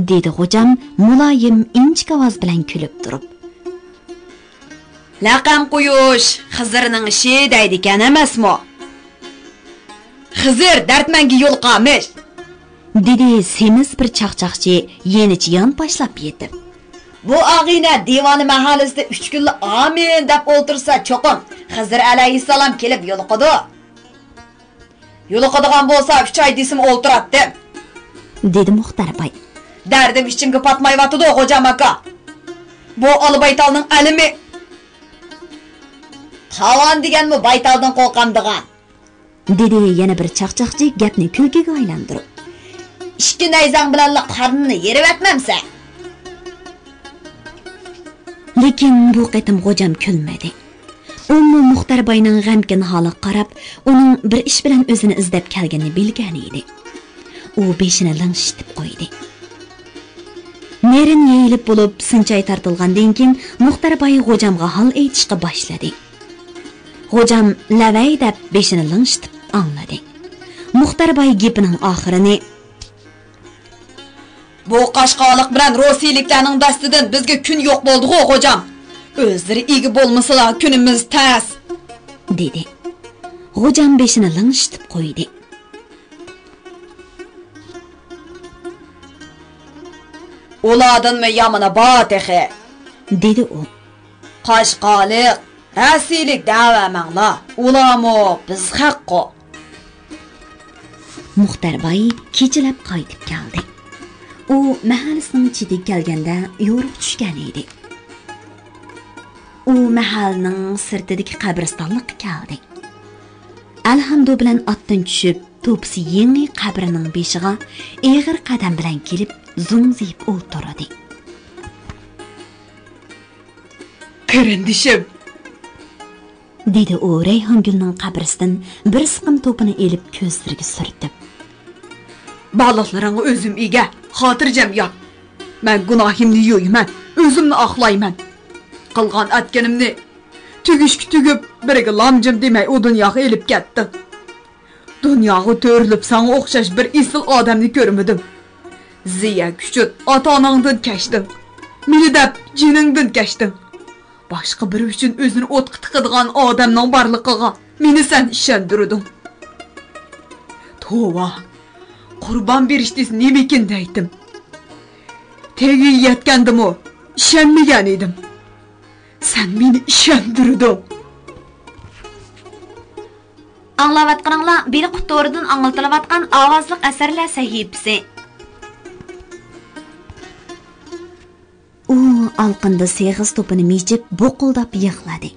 دېدى غوجام مۇلايىم، ئىنچىكە ئاۋاز بىلەن كۈلۈپ تۇرۇپ. لەقەم قويۇش خىزىرنىڭ ئىشى دەيدىكەن ئەمەسمۇ؟ خىزىر دەردمەنگە يولۇقارمىش، دېدى سېمىز بىر چاقچاقچى يېنىچە يانپاشلاپ يېتىپ. بۇ ئاغىنە دىۋانە مەھەللىسىدە ئۈچ كۈنلا ئامىن دەپ ئولتۇرسا، چوقۇم خىزىر ئەلەيھىسسالام كېلىپ يولۇقىدۇ. يولۇقىدىغان بولسا، ئۈچ ئاي دېسىمۇ ئولتۇراتتىم، دېدى مۇختەر باي. دەردىم ئىچىمگە پاتمايۋاتىدۇ، غوجام ئاكا. بۇ ئالا بايتالنىڭ ئەلىمى. تاۋان دېگەنمۇ بايتالدىن قورقامدىغان، دېدى يەنە بىر چاقچاقچى گەپنى كۈلكىگە ئايلاندۇرۇپ. ئىككى نەيزەڭ بىلەنلا قارنىنى يېرىۋەتمەمسەن؟ لېكىن بۇ قېتىم غوجام كۈلمىدى. ئۇمۇ مۇختەر باينىڭ غەمكىن ھالىغا قاراپ، ئۇنىڭ بىر ئىش بىلەن ئۆزىنى ئىزدەپ كەلگىنىنى بىلگەن ئىدى. ئۇ بېشىنى لىڭشىتىپ قويدى. نېرىن يېيىلىپ بولۇپ، سىنچاي تارتىلغاندىن كېيىن، مۇختەر باي غوجامغا ھال ئېيتىشقا باشلىدى. غوجام لەۋەي دەپ بېشىنى لىڭشىتىپ ئاڭلىدى. مۇختەر باي گېپىنىڭ ئاخىرىنى، بۇ قاشقالىق بىلەن روسىيىلىكلەرنىڭ دەستىدىن بىزگە كۈن يوق بولدىغۇ، غوجام. ئۆزلىرى ئىگە بولمىسىلا، كۈنىمىز تەس، دېدى. غوجام بېشىنى لىڭشىتىپ قويدى. ئۇلاردىنمۇ يامىنى بار تېخى، دېدى ئۇ. قاشقالىق، رەسىيلىك دەۋەرمەڭلار، ئۇلارمۇ بىز خەققۇ. مۇختەر باي كېچىلەپ قايتىپ كەلدى. ئۇ مەھەللىسىنىڭ چېتىگە كەلگەندە يورۇق چۈشكەن ئىدى. ئۇ مەھەللىنىڭ سىرتىدىكى قەبرىستانلىققا كەلدى. ئەلھەمدۇ بىلەن ئاتتىن چۈشۈپ، توپىسى يېڭى قەبرىنىڭ بېشىغا ئېغىر قەدەم بىلەن كېلىپ زوڭزىيىپ ئولتۇردى. قېرىندىشىم، دېدى ئۇ رەيھانگۈلنىڭ قەبرىسىدىن بىر سىقىم توپىنى ئېلىپ كۆزلىرىگە سۈرتۈپ. بارلىقلىرىڭغا ئۆزۈم ئىگە، خاتىرجەم يات. مەن گۇناھىمنى يۇيىمەن، ئۆزۈمنى ئاقلايمەن. قىلغان ئەتكىنىمنى تۈگۈشكە تۈگۈپ، بىرىگە لامجىم دېمەي ئۇ دۇنياغا ئېلىپ كەتتىڭ. دۇنياغا تۆرىلىپ ساڭا ئوخشاش بىر ئېسىل ئادەمنى كۆرمىدىم. زىيەك ئۈچۈن ئاتا-ئاناڭدىن كەچتىڭ. مېنى دەپ جېنىڭدىن كەچتىڭ. باشقا بىرى ئۈچۈن ئۆزىنى ئوتقا تىقىدىغان ئادەمنىڭ بارلىقىغا مېنى سەن ئىشەندۈردۈڭ. توۋا، قۇربان بېرىش دېسە نېمىكىن دەيتتىم. تېگىگە يەتكەندىمۇ ئىشەنمىگەن ئىدىم. سەن مېنى ئىشەندۈردۈڭ. ئاڭلاۋاتقىنىڭلار بېلىق تورىدىن ئاڭلىتىلىۋاتقان ئاۋازلىق ئەسەرلەر سەھىپىسى. ئۇ ئالىقىنىدا سېغىز توپىنى مىجىپ، بۇقۇلداپ يىغلىدى.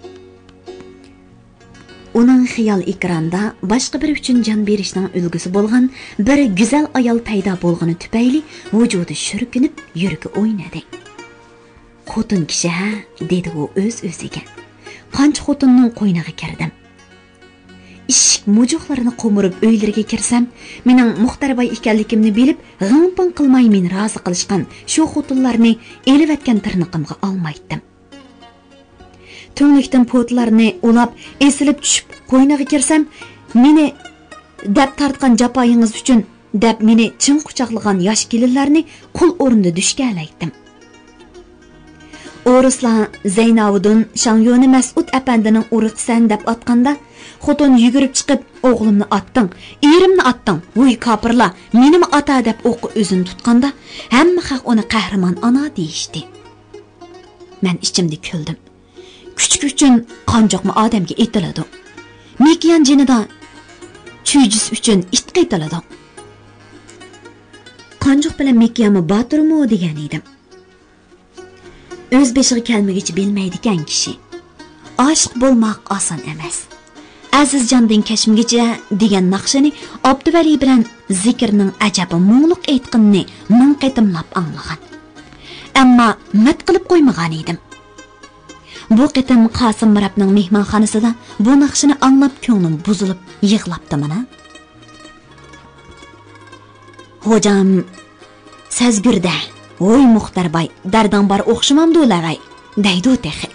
ئۇنىڭ خىيال ئېكرانىدا باشقا بىرى ئۈچۈن جان بېرىشنىڭ ئۈلگىسى بولغان بىر گۈزەل ئايال پەيدا بولغىنى تۈپەيلى ۋۇجۇدى شۈركۈنۈپ، يۈرىكى ئوينىدى. خوتۇن كىشى ھە، دېدى ئۇ ئۆز-ئۆزىگە. قانچە خوتۇننىڭ قوينىغا كىردىم. ئىشىك مۇجۇقلىرىنى قومۇرۇپ ئۆيلىرىگە كىرسەم، مېنىڭ مۇختەر باي ئىكەنلىكىمنى بىلىپ، غىڭ-پىڭ قىلماي مېنى رازى قىلىشقان شۇ خوتۇنلارنى ئېلىۋەتكەن تىرنىقىمغا ئالمايتتىم. تۈڭلۈكتىن پوتىلارنى ئۇلاپ، ئېسىلىپ چۈشۈپ قوينىغا كىرسەم، مېنى دەپ تارتقان جاپايىڭىز ئۈچۈن دەپ مېنى چىڭ قۇچاقلىغان ياش كېلىنلەرنى قۇل ئورنىدا دۈشكەلەيتتىم. ئورۇسلار زەيناۋۇدۇن شاڭيونى مەسئۇد ئەپەندىنىڭ ئۇرۇقىسەن دەپ ئاتقاندا، خوتۇن يۈگۈرۈپ چىقىپ، «ئوغلۇمنى ئاتتىڭ، ئېرىمنى ئاتتىڭ، ۋۇي كاپىرلار، مېنىمۇ ئاتا» دەپ ئوققا ئۆزىنى تۇتقاندا، ھەممە خەق ئۇنى قەھرىمان ئانا دېيىشتى. مەن ئىچىمدە كۈلدۈم. كۈچۈك ئۈچۈن قانجۇقمۇ ئادەمگە ئېتىلىدۇ؟ مېكىيان جېنىدا چۈجىسى ئۈچۈن ئىتقا ئېتىلىدۇ. قانجۇق بىلەن مېكىيانمۇ باتۇرمۇ دېگەن ئىدىم. ئۆز بېشىغا كەلمىگۈچە بىلمەيدىكەن كىشى. ئاشىق بولماق ئاسان ئەمەس. «ئەزىز جاندىن كەچمىگۈچە» دېگەن ناخشىنى ئابدۇۋەلى بىلەن زېكىرنىڭ ئەجەبمۇ مۇڭلۇق ئېيتقىنىنى مىڭ قېتىملاپ ئاڭلىغان. ئەمما مىت قىلىپ قويمىغان ئىدىم. بۇ قېتىم قاسىم مىرابنىڭ مېھمانخانىسىدا بۇ ناخشىنى ئاڭلاپ كۆڭلۈم بۇزۇلۇپ يىغلاپتىمەن. خوجام سەزگۈردە، «ۋوي مۇختەر باي، دەردىڭ بار ئوخشىمامدۇ لەۋەي؟» دەيدۇ تېخى.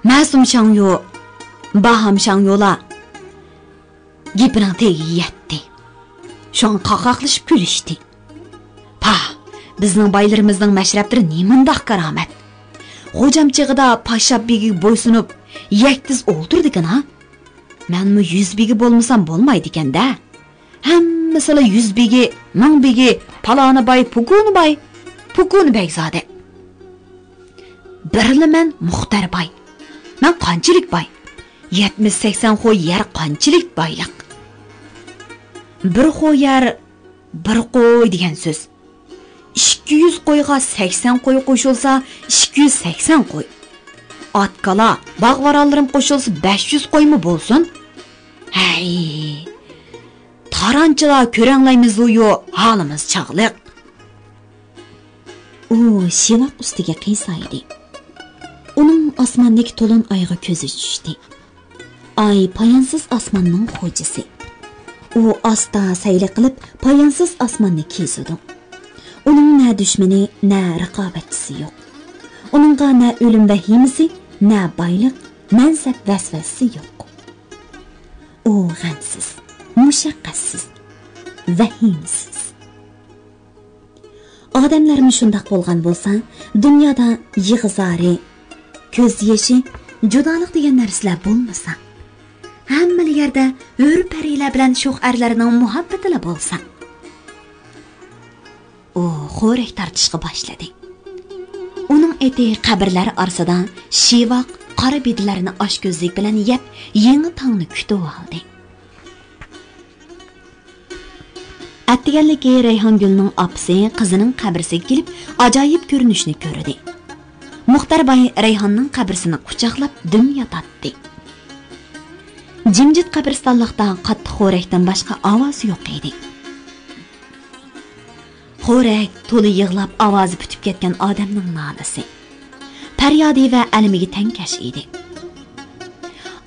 مەسۇم شاڭيو، باھام شاڭيولا گېپىنىڭ تېگىگە يەتتى. شۇڭا قاقاقلىشىپ كۈلۈشتى. پاھ، بىزنىڭ بايلىرىمىزنىڭ مەشرەپلىرى نېمانداق كارامەت! خوجام چېغىدا پاششاپ بېگىگە بويسۇنۇپ، يەكتىز ئولتۇرىدىكەن ھا. مەنمۇ يۈز بېگى بولمىسام بولمايدىكەن-دە. ھەممىسىلا يۈز بېگى، مىڭ بېگى، پالانى باي، پۇكۇنى باي، پۇكۇنى بەگزادە. بىرلا مەن مۇختەر باي. مەن قانچىلىك باي؟ يەتمىش سەكسەن خو يەر قانچىلىك بايلىق؟ بىر خو يەر بىر قوي دېگەن سۆز. ئىككى يۈز قويغا سەكسەن قوي قوشۇلسا، ئىككى يۈز سەكسەن قوي. ئات-كالا، باغ-ۋارانلىرىم قوشۇلسا، بەش يۈز قويمۇ بولسۇن. ھەي، تارانچىلار كۆرەڭلەيمىزۇيۇ، ھالىمىز چاغلىق. ئۇ شىۋاق ئۈستىگە قىيسايدى. ئۇنىڭ ئاسماندىكى تولۇن ئايغا كۆزى چۈشتى. ئاي پايانسىز ئاسماننىڭ خوجىسى. ئۇ ئاستا سەيلە قىلىپ، پايانسىز ئاسماننى كېزىدۇ. ئۇنىڭ نە دۈشمىنى، نە رىقابەتچىسى يوق. ئۇنىڭغا نە ئۆلۈم ۋەھىمىسى، نە بايلىق، مەنسەپ ۋەسۋەسىسى يوق. ئۇ غەمسىز، مۇشەققەتسىز، ۋەھىمىسىز. ئادەملەرمۇ شۇنداق بولغان بولسا، دۇنيادا يىغا-زارى، كۆز يېشى، جۇدالىق دېگەن نەرسىلەر بولمىسا، ھەممىلا يەردە ھۆر-پەرىلەر بىلەن شوخ ئەرلەرنىڭ مۇھەببىتىلا بولسا. ئۇ خورەك تارتىشقا باشلىدى. ئۇنىڭ ئېتى قەبرىلەر ئارىسىدا شىۋاق، قارا بېدىلەرنى ئاچكۆزلۈك بىلەن يەپ، يېڭى تاڭنى كۈتۈۋالدى. ئەتىگەنلىكى رەيھانگۈلنىڭ ئاپىسى قىزىنىڭ قەبرىسىگە كېلىپ، ئاجايىپ كۆرۈنۈشنى كۆردى. مۇختەر باي رەيھاننىڭ قەبرىسىنى قۇچاقلاپ دۈم ياتاتتى. جىمجىت قەبرىستانلىقتا قاتتىق خورەكتىن باشقا ئاۋاز يوق ئىدى. خورەك تولا يىغلاپ ئاۋازى پۈتۈپ كەتكەن ئادەمنىڭ نالىسى، پەريادى ۋە ئەلىمىگە تەڭكەش ئىدى.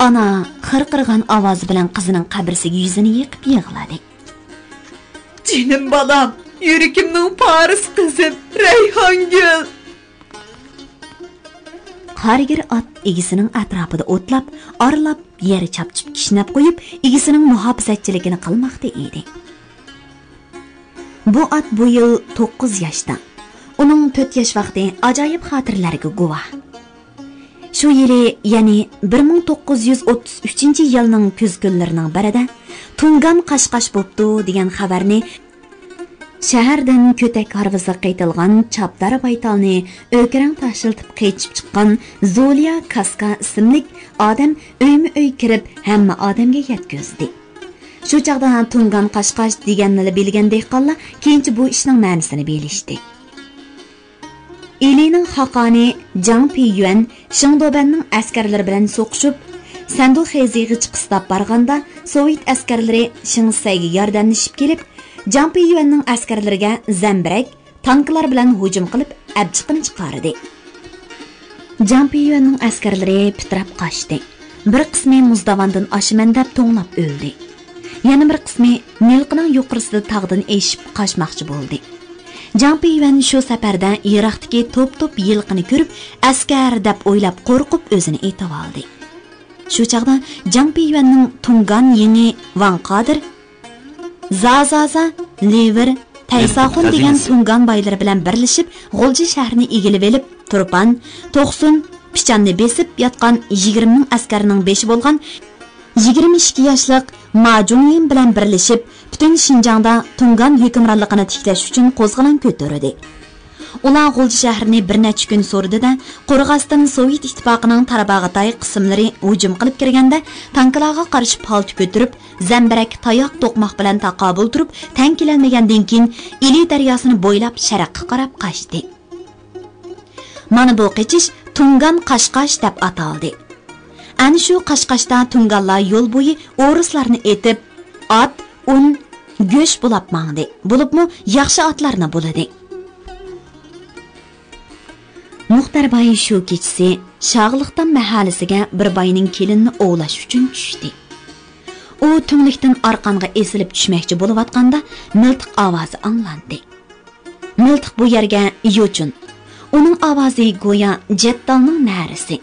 ئانا خىرقىرىغان ئاۋازى بىلەن قىزىنىڭ قەبرىسىگە يۈزىنى يېقىپ يىغلىدى. جېنىم بالام، يۈرىكىمنىڭ پارىسى قىزىم، رەيھانگۈل! قارىگىر ئات ئىگىسىنىڭ ئەتراپىدا ئوتلاپ، ئارىلاپ، يەر چاپچىپ كىشنەپ قويۇپ، ئىگىسىنىڭ مۇھاپىزەتچىلىكىنى قىلماقتا ئىدى. بۇ ئات بۇ يىل توققۇز ياشتا. ئۇنىڭ تۆت ياش ۋاقتى ئاجايىپ خاتىرىلەرگە گۇۋاھ. شۇ يىلى، يەنى بىر مىڭ توققۇز يۈز ئوتتۇز ئۈچىنچى يىلنىڭ كۈز كۈنلىرىنىڭ بىرىدە، تۇڭگان قاچقاچ بوپتۇ دېگەن خەۋەرنى شەھەردىن كۆتەك ھارۋىسىغا قېتىلغان چاپدار بايتالنى ئۆكىرەڭ تاشلىتىپ قېچىپ چىققان زۇليا كاسكا ئىسىملىك ئادەم ئۆيمۇ ئۆي كىرىپ، ھەممە ئادەمگە يەتكۈزدى. شۇ چاغدا تۇڭگان قاچقاچ دېگەننىلا بىلگەن دېھقانلار كېيىنچە بۇ ئىشنىڭ مەنىسىنى بىلىشتى. ئىلىنىڭ خاقانى جاڭ پىيۈەن شېڭدۇبەننىڭ ئەسكەرلىرى بىلەن سوقۇشۇپ، سەندۇ خېزىغا چىقىستاپ بارغاندا، سوۋېت ئەسكەرلىرى شېڭسەيگە ياردەملىشىپ كېلىپ، جاڭ پىيۈەننىڭ ئەسكەرلىرىگە زەمبىرەك، تانكىلار بىلەن ھۇجۇم قىلىپ، ئەبجىقىنى چىقاردى. جاڭ پىيۈەننىڭ ئەسكەرلىرى پىتىراپ قاچتى. بىر قىسمى مۇزداۋاندىن ئاشىمەن دەپ توڭلاپ ئۆلدى. يەنە بىر قىسمى نىلقىنىڭ يۇقىرىسىدا تاغدىن ئېشىپ قاچماقچى بولدى. جاڭ پىيۈەن شۇ سەپەردە يىراقتىكى توپ-توپ يىلقىنى كۆرۈپ، ئەسكەر دەپ ئويلاپ قورقۇپ ئۆزىنى ئېتىۋالدى. شۇ چاغدا جاڭ پىيۈەننىڭ تۇڭگان يېڭى ۋاڭ قادىر زازازا، لىۋېر، تەيساخۇن دېگەن تۇڭگان بايلىرى بىلەن بىرلىشىپ، غۇلجا شەھىرىنى ئىگىلىۋېلىپ، تۇرپان، توقسۇن، پىچاننى بېسىپ ياتقان يىگىرمە مىڭ ئەسكەرنىڭ بېشى بولغان يىگىرمە ئىككى ياشلىق ما جۇڭيىن بىلەن بىرلىشىپ، پۈتۈن شىنجاڭدا تۇڭگان ھۆكۈمرانلىقىنى تىكلەش ئۈچۈن قوزغىلاڭ كۆتۈردى. ئۇلار غۇلجا شەھىرىنى بىر نەچچە كۈن سورىدى-دە، قورغاستىن سوۋېت ئىتتىپاقىنىڭ تاراباغاتاي قىسىملىرى ھۇجۇم قىلىپ كىرگەندە، تانكىلارغا قارشى پالتا كۆتۈرۈپ، زەمبىرەك، تاياق، توقماق بىلەن تاقابىل تۇرۇپ، تەڭ كېلەلمىگەندىن كېيىن، ئىلى دەرياسىنى بويلاپ شەرققە قاراپ قاچتى. مانا بۇ قېچىش تۇڭگان قاچقاچ دەپ ئاتالدى. ئەنە شۇ قاچقاچتا تۇڭگانلار يول بويى ئورۇسلارنى ئېتىپ، ئات، ئۇن، گۆش بۇلاپ ماڭدى. بولۇپمۇ ياخشى ئاتلارنى بۇلىدى. مۇختەر باي شۇ كېچىسى شاغىلىقتام مەھەللىسىگە بىر باينىڭ كېلىنىنى ئوۋلاش ئۈچۈن چۈشتى. ئۇ تۈڭلۈكتىن ئارقانغا ئېسىلىپ چۈشمەكچى بولۇۋاتقاندا، مىلتىق ئاۋازى ئاڭلاندى. مىلتىق بۇ يەرگە يوچۇن. ئۇنىڭ ئاۋازى گويا جەددالنىڭ نەرىسى.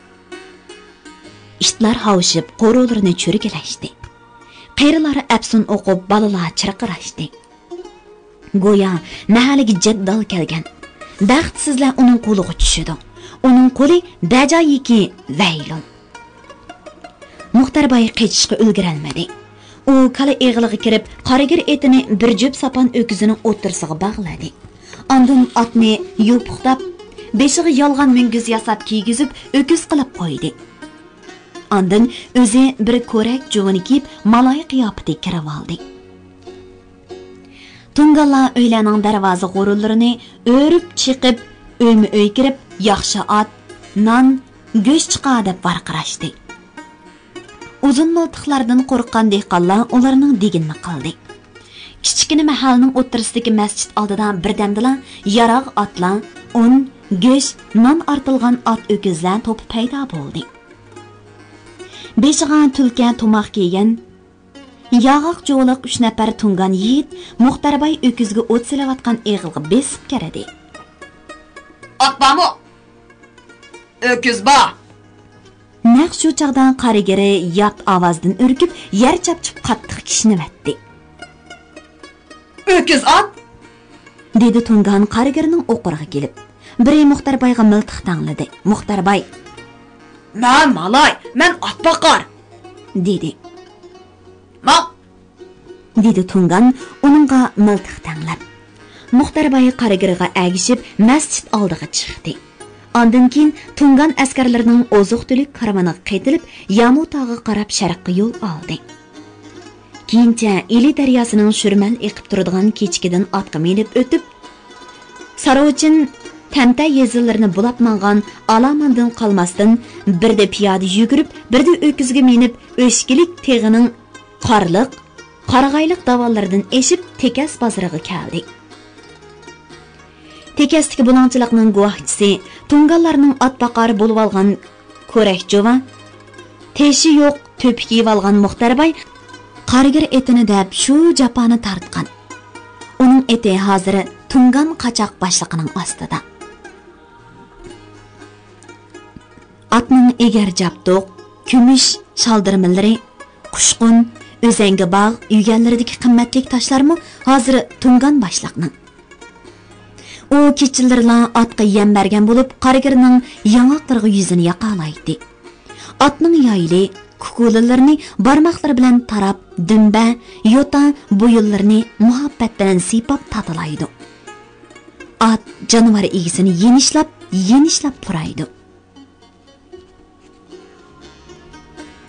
ئىتلار ھاۋشىپ، قورۇلىرىنى چۆرگىلەشتى. قېرىلار ئەپسۇن ئوقۇپ، بالىلار چىرقىراشتى. گويا مەھەللىگە جەددال كەلگەن. بەختسىزلەر ئۇنىڭ قولىغا چۈشىدۇ. ئۇنىڭ قولى بەجايىكى ۋەيلۇن. مۇختەر باي قېچىشقا ئۈلگۈرەلمىدى. ئۇ كالا ئېغىلىغا كىرىپ، قارىگىر ئېتىنى بىر جۈپ ساپان ئۆكۈزىنىڭ ئوتتۇرىسىغا باغلىدى. ئاندىن ئاتنى يوپۇقلاپ، بېشىغا يالغان مۈڭگۈز ياساپ كىيگۈزۈپ، ئۆكۈز قىلىپ قويدى. ئاندىن ئۆزى بىر كورەك جۇۋىنى كىيىپ، مالاي قىياپىتى كىرىۋالدى. تۇڭگانلار ئۆيلەرنىڭ دەرۋازا غۇرۇلىرىنى ئۆرۈپ چېقىپ، ئۆيمۇ ئۆي كىرىپ، ياخشى ئات، نان، گۆش چىقار دەپ ۋارقىراشتى. ئۇزۇن مىلتىقلاردىن قورققان دېھقانلار ئۇلارنىڭ دېگىنىنى قىلدى. كىچىككىنە مەھەللىنىڭ ئوتتۇرىسىدىكى مەسچىت ئالدىدا بىردەمدىلا ياراغ ئاتلار، ئۇن، گۆش، نان ئارتىلغان ئات ئۆكۈزلەر توپى پەيدا بولدى. بېشىغا تۈلكە تۇماق كىيگەن، ياغاق جۇۋىلىق ئۈچ نەپەر تۇڭگان يىگىت مۇختەر باي ئۆكۈزگە ئوت سېلىۋاتقان ئېغىلغا بېسىپ كىردى. ئات بارمۇ؟ ئۆكۈز بار. نەق شۇ چاغدا قارىگىرى يات ئاۋازدىن ئۈركۈپ، يەر چاپچىپ قاتتىق كىشنىۋەتتى. ئۆكۈز ئات! دېدى تۇڭگان قارىگىرنىڭ ئوقۇرىغا كېلىپ. بىرى مۇختەر بايغا مىلتىق تەڭلىدى. مۇختەر باي، مەن مالاي، مەن ئات باقار، دېدى. ماڭ! دېدى تۇڭگان ئۇنىڭغا مىلتىق تەڭلەپ. مۇختەر باي قارىگىرغا ئەگىشىپ مەسچىت ئالدىغا چىقتى. ئاندىن كېيىن تۇڭگان ئەسكەرلىرىنىڭ ئوزۇق-تۈلۈك كارۋىنىغا قېتىلىپ، يامۇتاغا قاراپ شەرققە يول ئالدى. كېيىنچە ئىلى دەرياسىنىڭ شۈرمەل ئېقىپ تۇرىدىغان كېچىكىدىن ئاتقا مىنىپ ئۆتۈپ، ساروچىن، تەمتە يېزىلىرىنى بۇلاپ ماڭغان ئالاماندىن قالماستىن، بىردە پىيادە يۈگۈرۈپ، بىردە ئۆكۈزگە مىنىپ، ئۆچكىلىك تېغىنىڭ قارلىق، قارىغايلىق داۋانلىرىدىن ئېشىپ، تېكەس بازىرىغا كەلدى. تېكەستىكى بۇلاڭچىلىقنىڭ گۇۋاھچىسى، تۇڭگانلارنىڭ ئات باقار بولۇۋالغان كورەك جۇۋا، تېشى يوق تۆپۈك يېۋالغان مۇختەر باي قارىگىر ئېتىنى دەپ شۇ جاپانى تارتقان. ئۇنىڭ ئېتى ھازىر تۇڭگان قاچاق باشلىقىنىڭ ئاستىدا. ئاتنىڭ ئېگەر جابدۇق، كۈمۈش شالدىرىمىلىرى، قۇشقۇن، ئۆزەڭگە باغ، يۈگەنلىرىدىكى قىممەتلىك تاشلارمۇ ھازىر تۇڭگان باشلىقنىڭ. ئۇ كېچىلىرىلا ئاتقا يەم بەرگەن بولۇپ، قارىگىرنىڭ ياڭاقلىرىغا يۈزىنى ياقالايتتى. ئاتنىڭ يايلى، كۇكۇلىلىرىنى بارماقلىرى بىلەن تاراپ، دۈمبە، يوتا، بويۇنلىرىنى مۇھەببەت بىلەن سىيپاپ تاتىلايدۇ. ئات جانىۋار ئىگىسىنى يېنىشلاپ، يېنىشلاپ پۇرايدۇ.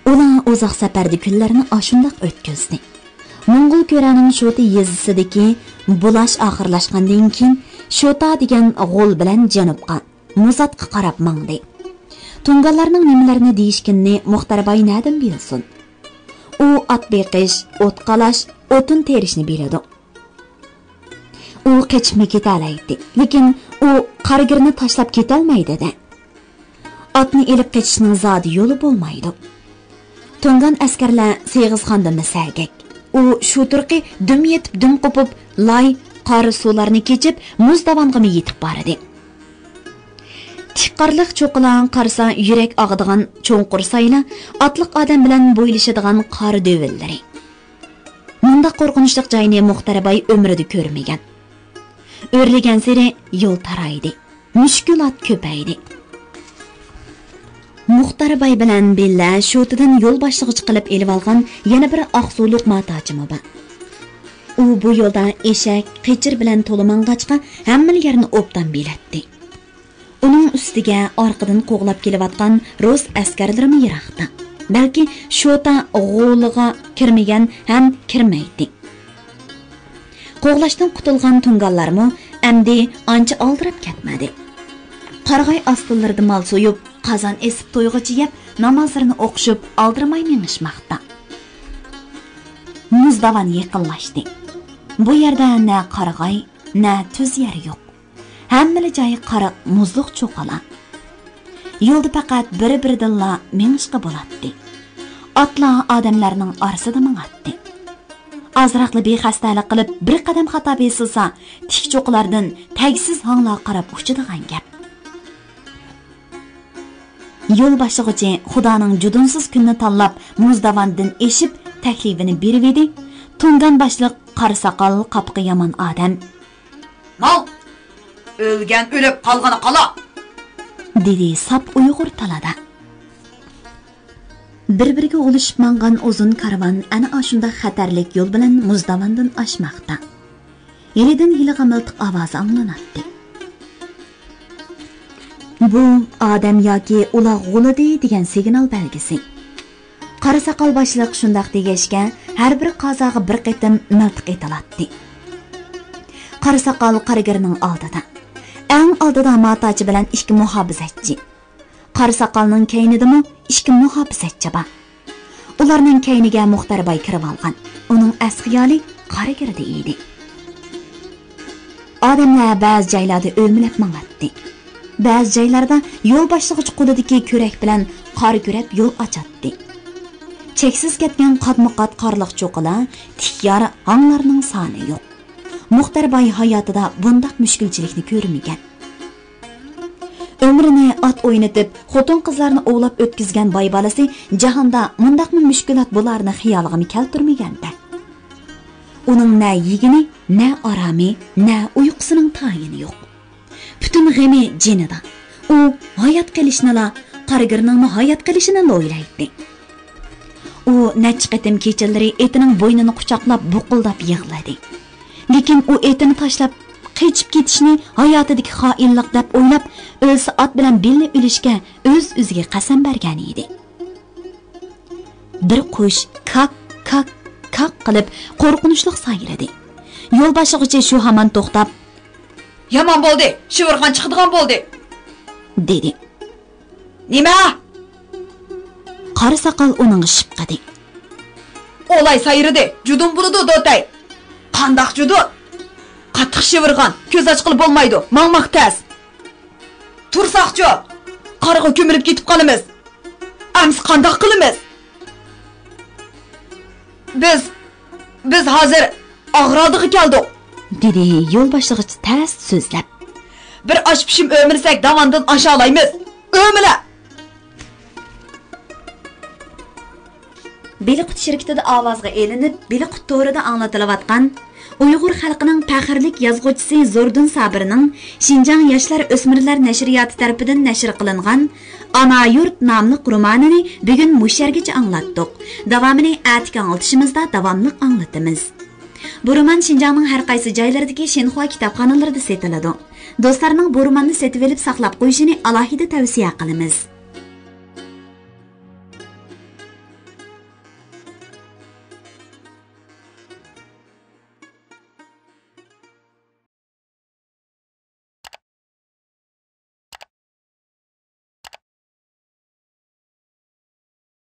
ئۇلار ئۇزاق سەپەردە كۈنلەرنى ئاشۇنداق ئۆتكۈزدى. موڭغۇل كۆرەنىڭ شوتا يېزىسىدىكى بۇلاش ئاخىرلاشقاندىن كېيىن، شوتا دېگەن غول بىلەن جەنۇبقا، مۇزاتقا قاراپ ماڭدى. تۇڭگانلارنىڭ نېمىلەرنى دېيىشكىنىنى مۇختەر باي نەدىن بىلسۇن؟ ئۇ ئات بېقىش، ئوت قالاش، ئوتۇن تېرىشنى بىلىدۇ. ئۇ قېچىپمۇ كېتەلەيتتى، لېكىن ئۇ قارىگىرنى تاشلاپ كېتەلمەيدىدى. ئاتنى ئېلىپ قېچىشنىڭ زادى يولى بولمايدۇ. تۇڭگان ئەسكەرلەر سېغىزخاندىنمۇ سەگەك. ئۇ شۇ تۇرقى دۈم يېتىپ دۈم قوپۇپ، لاي، قارا سۇلارنى كېچىپ، مۇز داۋانغىمۇ يېتىپ بارىدۇ. تىك قارلىق چوققىلارغا قارىسا يۈرەك ئاغىدىغان چوڭقۇر سايلا، ئاتلىق ئادەم بىلەن بويلىشىدىغان قار دۆۋىلىرى. قورقۇنچلۇق جاينى مۇختەر باي ئۆمرىدە كۆرمىگەن. ئۆرلىگەنسېرى يول تارايدى، مۈشكۈلات كۆپەيدى. مۇختەر باي بىلەن بىللە شوتىدىن يول باشلىغۇچى قىلىپ ئېلىۋالغان يەنە بىر ئاقسۇلۇق ماتاچىمۇ بار. ئۇ بۇ يولدا ئېشەك، قېچىر بىلەن تولا ماڭغاچقا، ھەممىلا يەرنى ئوبدان بىلەتتى. ئۇنىڭ ئۈستىگە ئارقىدىن قوغلاپ كېلىۋاتقان رۇس ئەسكەرلىرىمۇ يىراقتا. بەلكى شوتا غولىغا كىرمىگەن ھەم كىرمەيتتى. قوغلاشتىن قۇتۇلغان تۇڭگانلارمۇ ئەمدى ئانچە ئالدىراپ كەتمىدى. قارىغاي ئاستىلىرىدا مال سويۇپ، قازان ئېسىپ تويغۇچە يەپ، نامازلىرىنى ئوقۇشۇپ، ئالدىرىماي مېڭىشماقتا. مۇز داۋان يېقىنلاشتى. بۇ يەردە نە قارىغاي، نە تۈز يەر يوق. ھەممىلا جاي قارا مۇزلۇق چوققىلار. يولدا پەقەت بىر-بىرىدىنلا مېڭىشقا بولاتتى. ئاتلار ئادەملەرنىڭ ئارىسىدا ماڭاتتى. ئازراقلا بىخەستەلىك قىلىپ، بىر قەدەم خاتا بېسىلسا، تىك چوققىلاردىن تەگسىز ھاڭلار قاراپ ئۇچىدىغان گەپ. يول باشلىغۇچى خۇدانىڭ جۇدۇنسىز كۈنىنى تاللاپ، مۇز داۋاندىن ئېشىپ، تەكلىپىنى بېرىۋىدى. تۇڭگان باشلىق قارا ساقال قاپىقى يامان ئادەم. ماڭ! ئۆلگەن ئۆلۈپ، قالغىنى قالا! دېدى ساپ ئۇيغۇر تىلىدا. بىر-بىرىگە ئۇلىشىپ ماڭغان ئۇزۇن كارۋان ئەنە ئاشۇنداق خەتەرلىك يول بىلەن مۇز داۋاندىن ئاشماقتا. ھېلىدىن ھېلىغا مىلتىق ئاۋازى ئاڭلىناتتى. بۇ ئادەم ياكى ئۇلاغ غۇلىدى دېگەن سىگنال بەلگىسى. قارا ساقال باشلىق شۇنداق دېگەچكە، ھەر بىر قازاغا بىر قېتىم مىلتىق ئېتىلاتتى. قارا ساقال قارىگىرنىڭ ئالدىدا. ئەڭ ئالدىدا ماتاچى بىلەن ئىككى مۇھاپىزەتچى. قارا ساقالنىڭ كەينىدىمۇ ئىككى مۇھاپىزەتچى بار. ئۇلارنىڭ كەينىگە مۇختەر باي كىرىۋالغان. ئۇنىڭ ئەس خىيالى قارىگىردە ئىدى. ئادەملەر بەزى جايلاردا ئۆمىلەپ ماڭاتتى. بەزى جايلاردا يول باشلىغۇچى قولىدىكى كۈرەك بىلەن قار كۈرەپ يول ئاچاتتى. چەكسىز كەتكەن قاتمۇ قات قارلىق چوققىلار، تىك يار، ھاڭلارنىڭ سانى يوق. مۇختەر باي ھاياتىدا بۇنداق مۈشكۈلچىلىكنى كۆرمىگەن. ئۆمرىنى ئات ئوينىتىپ، خوتۇن-قىزلارنى ئوۋلاپ ئۆتكۈزگەن باي بالىسى جاھاندا مۇنداقمۇ مۈشكۈلات بولارىنى خىيالىغىمۇ كەلتۈرمىگەندەك. ئۇنىڭ نە يېگىنى، نە ئارامى، نە ئۇيقۇسىنىڭ تايىنى يوق. پۈتۈن غېمى جېنىدا. ئۇ ھايات قېلىشنىلا، قارىگىرنىڭمۇ ھايات قېلىشىنىلا ئويلايتتى. ئۇ نەچچە قېتىم كېچىلىرى ئېتىنىڭ بوينىنى قۇچاقلاپ بۇقۇلداپ يىغلىدى. لېكىن ئۇ ئېتىنى تاشلاپ قېچىپ كېتىشنى ھاياتىدىكى خائىنلىق دەپ ئويلاپ، ئۆلسە ئات بىلەن بىللە ئۆلۈشكە ئۆز-ئۆزىگە قەسەم بەرگەن ئىدى. بىر قۇش كاك، كاك، كاك قىلىپ قورقۇنچلۇق سايرىدى. يول باشلىغۇچى شۇ ھامان توختاپ، يامان بولدى، شىۋىرغان چىقىدىغان بولدى، دېدى. نېمە؟ قارا ساقال ئۇنىڭغا شىپقىدى. ئولاي سايرىدى، جۇدۇن بولىدۇ، دوتەي. قانداق جۇدۇن؟ قاتتىق شىۋىرغان، كۆز ئاچقىلى بولمايدۇ، ماڭماق تەس. تۇرساقچۇ، قارغا كۆمۈلۈپ كېتىپ قالىمىز. ئەمسە قانداق قىلىمىز؟ بىز، بىز ھازىر ئاغرالدىغا كەلدۇق، دېدى يول باشلىغۇچى تەس سۆزلەپ. بىر ئاش پىشىم ئۆمىلىسەك داۋاندىن ئاشالايمىز. ئۆمىلە! بېلىققۇت شىركىتىدە ئاۋازغا ئېلىنىپ، بېلىققۇت تورىدا ئاڭلىتىلىۋاتقان ئۇيغۇر خەلقىنىڭ پەخىرلىك يازغۇچىسى زوردۇن سابىرنىڭ شىنجاڭ ياشلار ئۆسمۈرلەر نەشرىياتى تەرىپىدىن نەشر قىلىنغان ئانا يۇرت ناملىق رومانىنى بۈگۈن مۇشۇ يەرگىچە ئاڭلاتتۇق. داۋامىنى ئەتىكى ئاڭلىتىشىمىزدا داۋاملىق ئاڭلىتىمىز. بۇ رومان شىنجاڭنىڭ ھەر قايسى جايلىرىدىكى شىنخۇا كىتابخانىلىرىدا سېتىلىدۇ. دوستلارنىڭ بۇ روماننى سېتىۋېلىپ ساقلاپ قويۇشىنى ئالاھىدە تەۋسىيە قىلىمىز.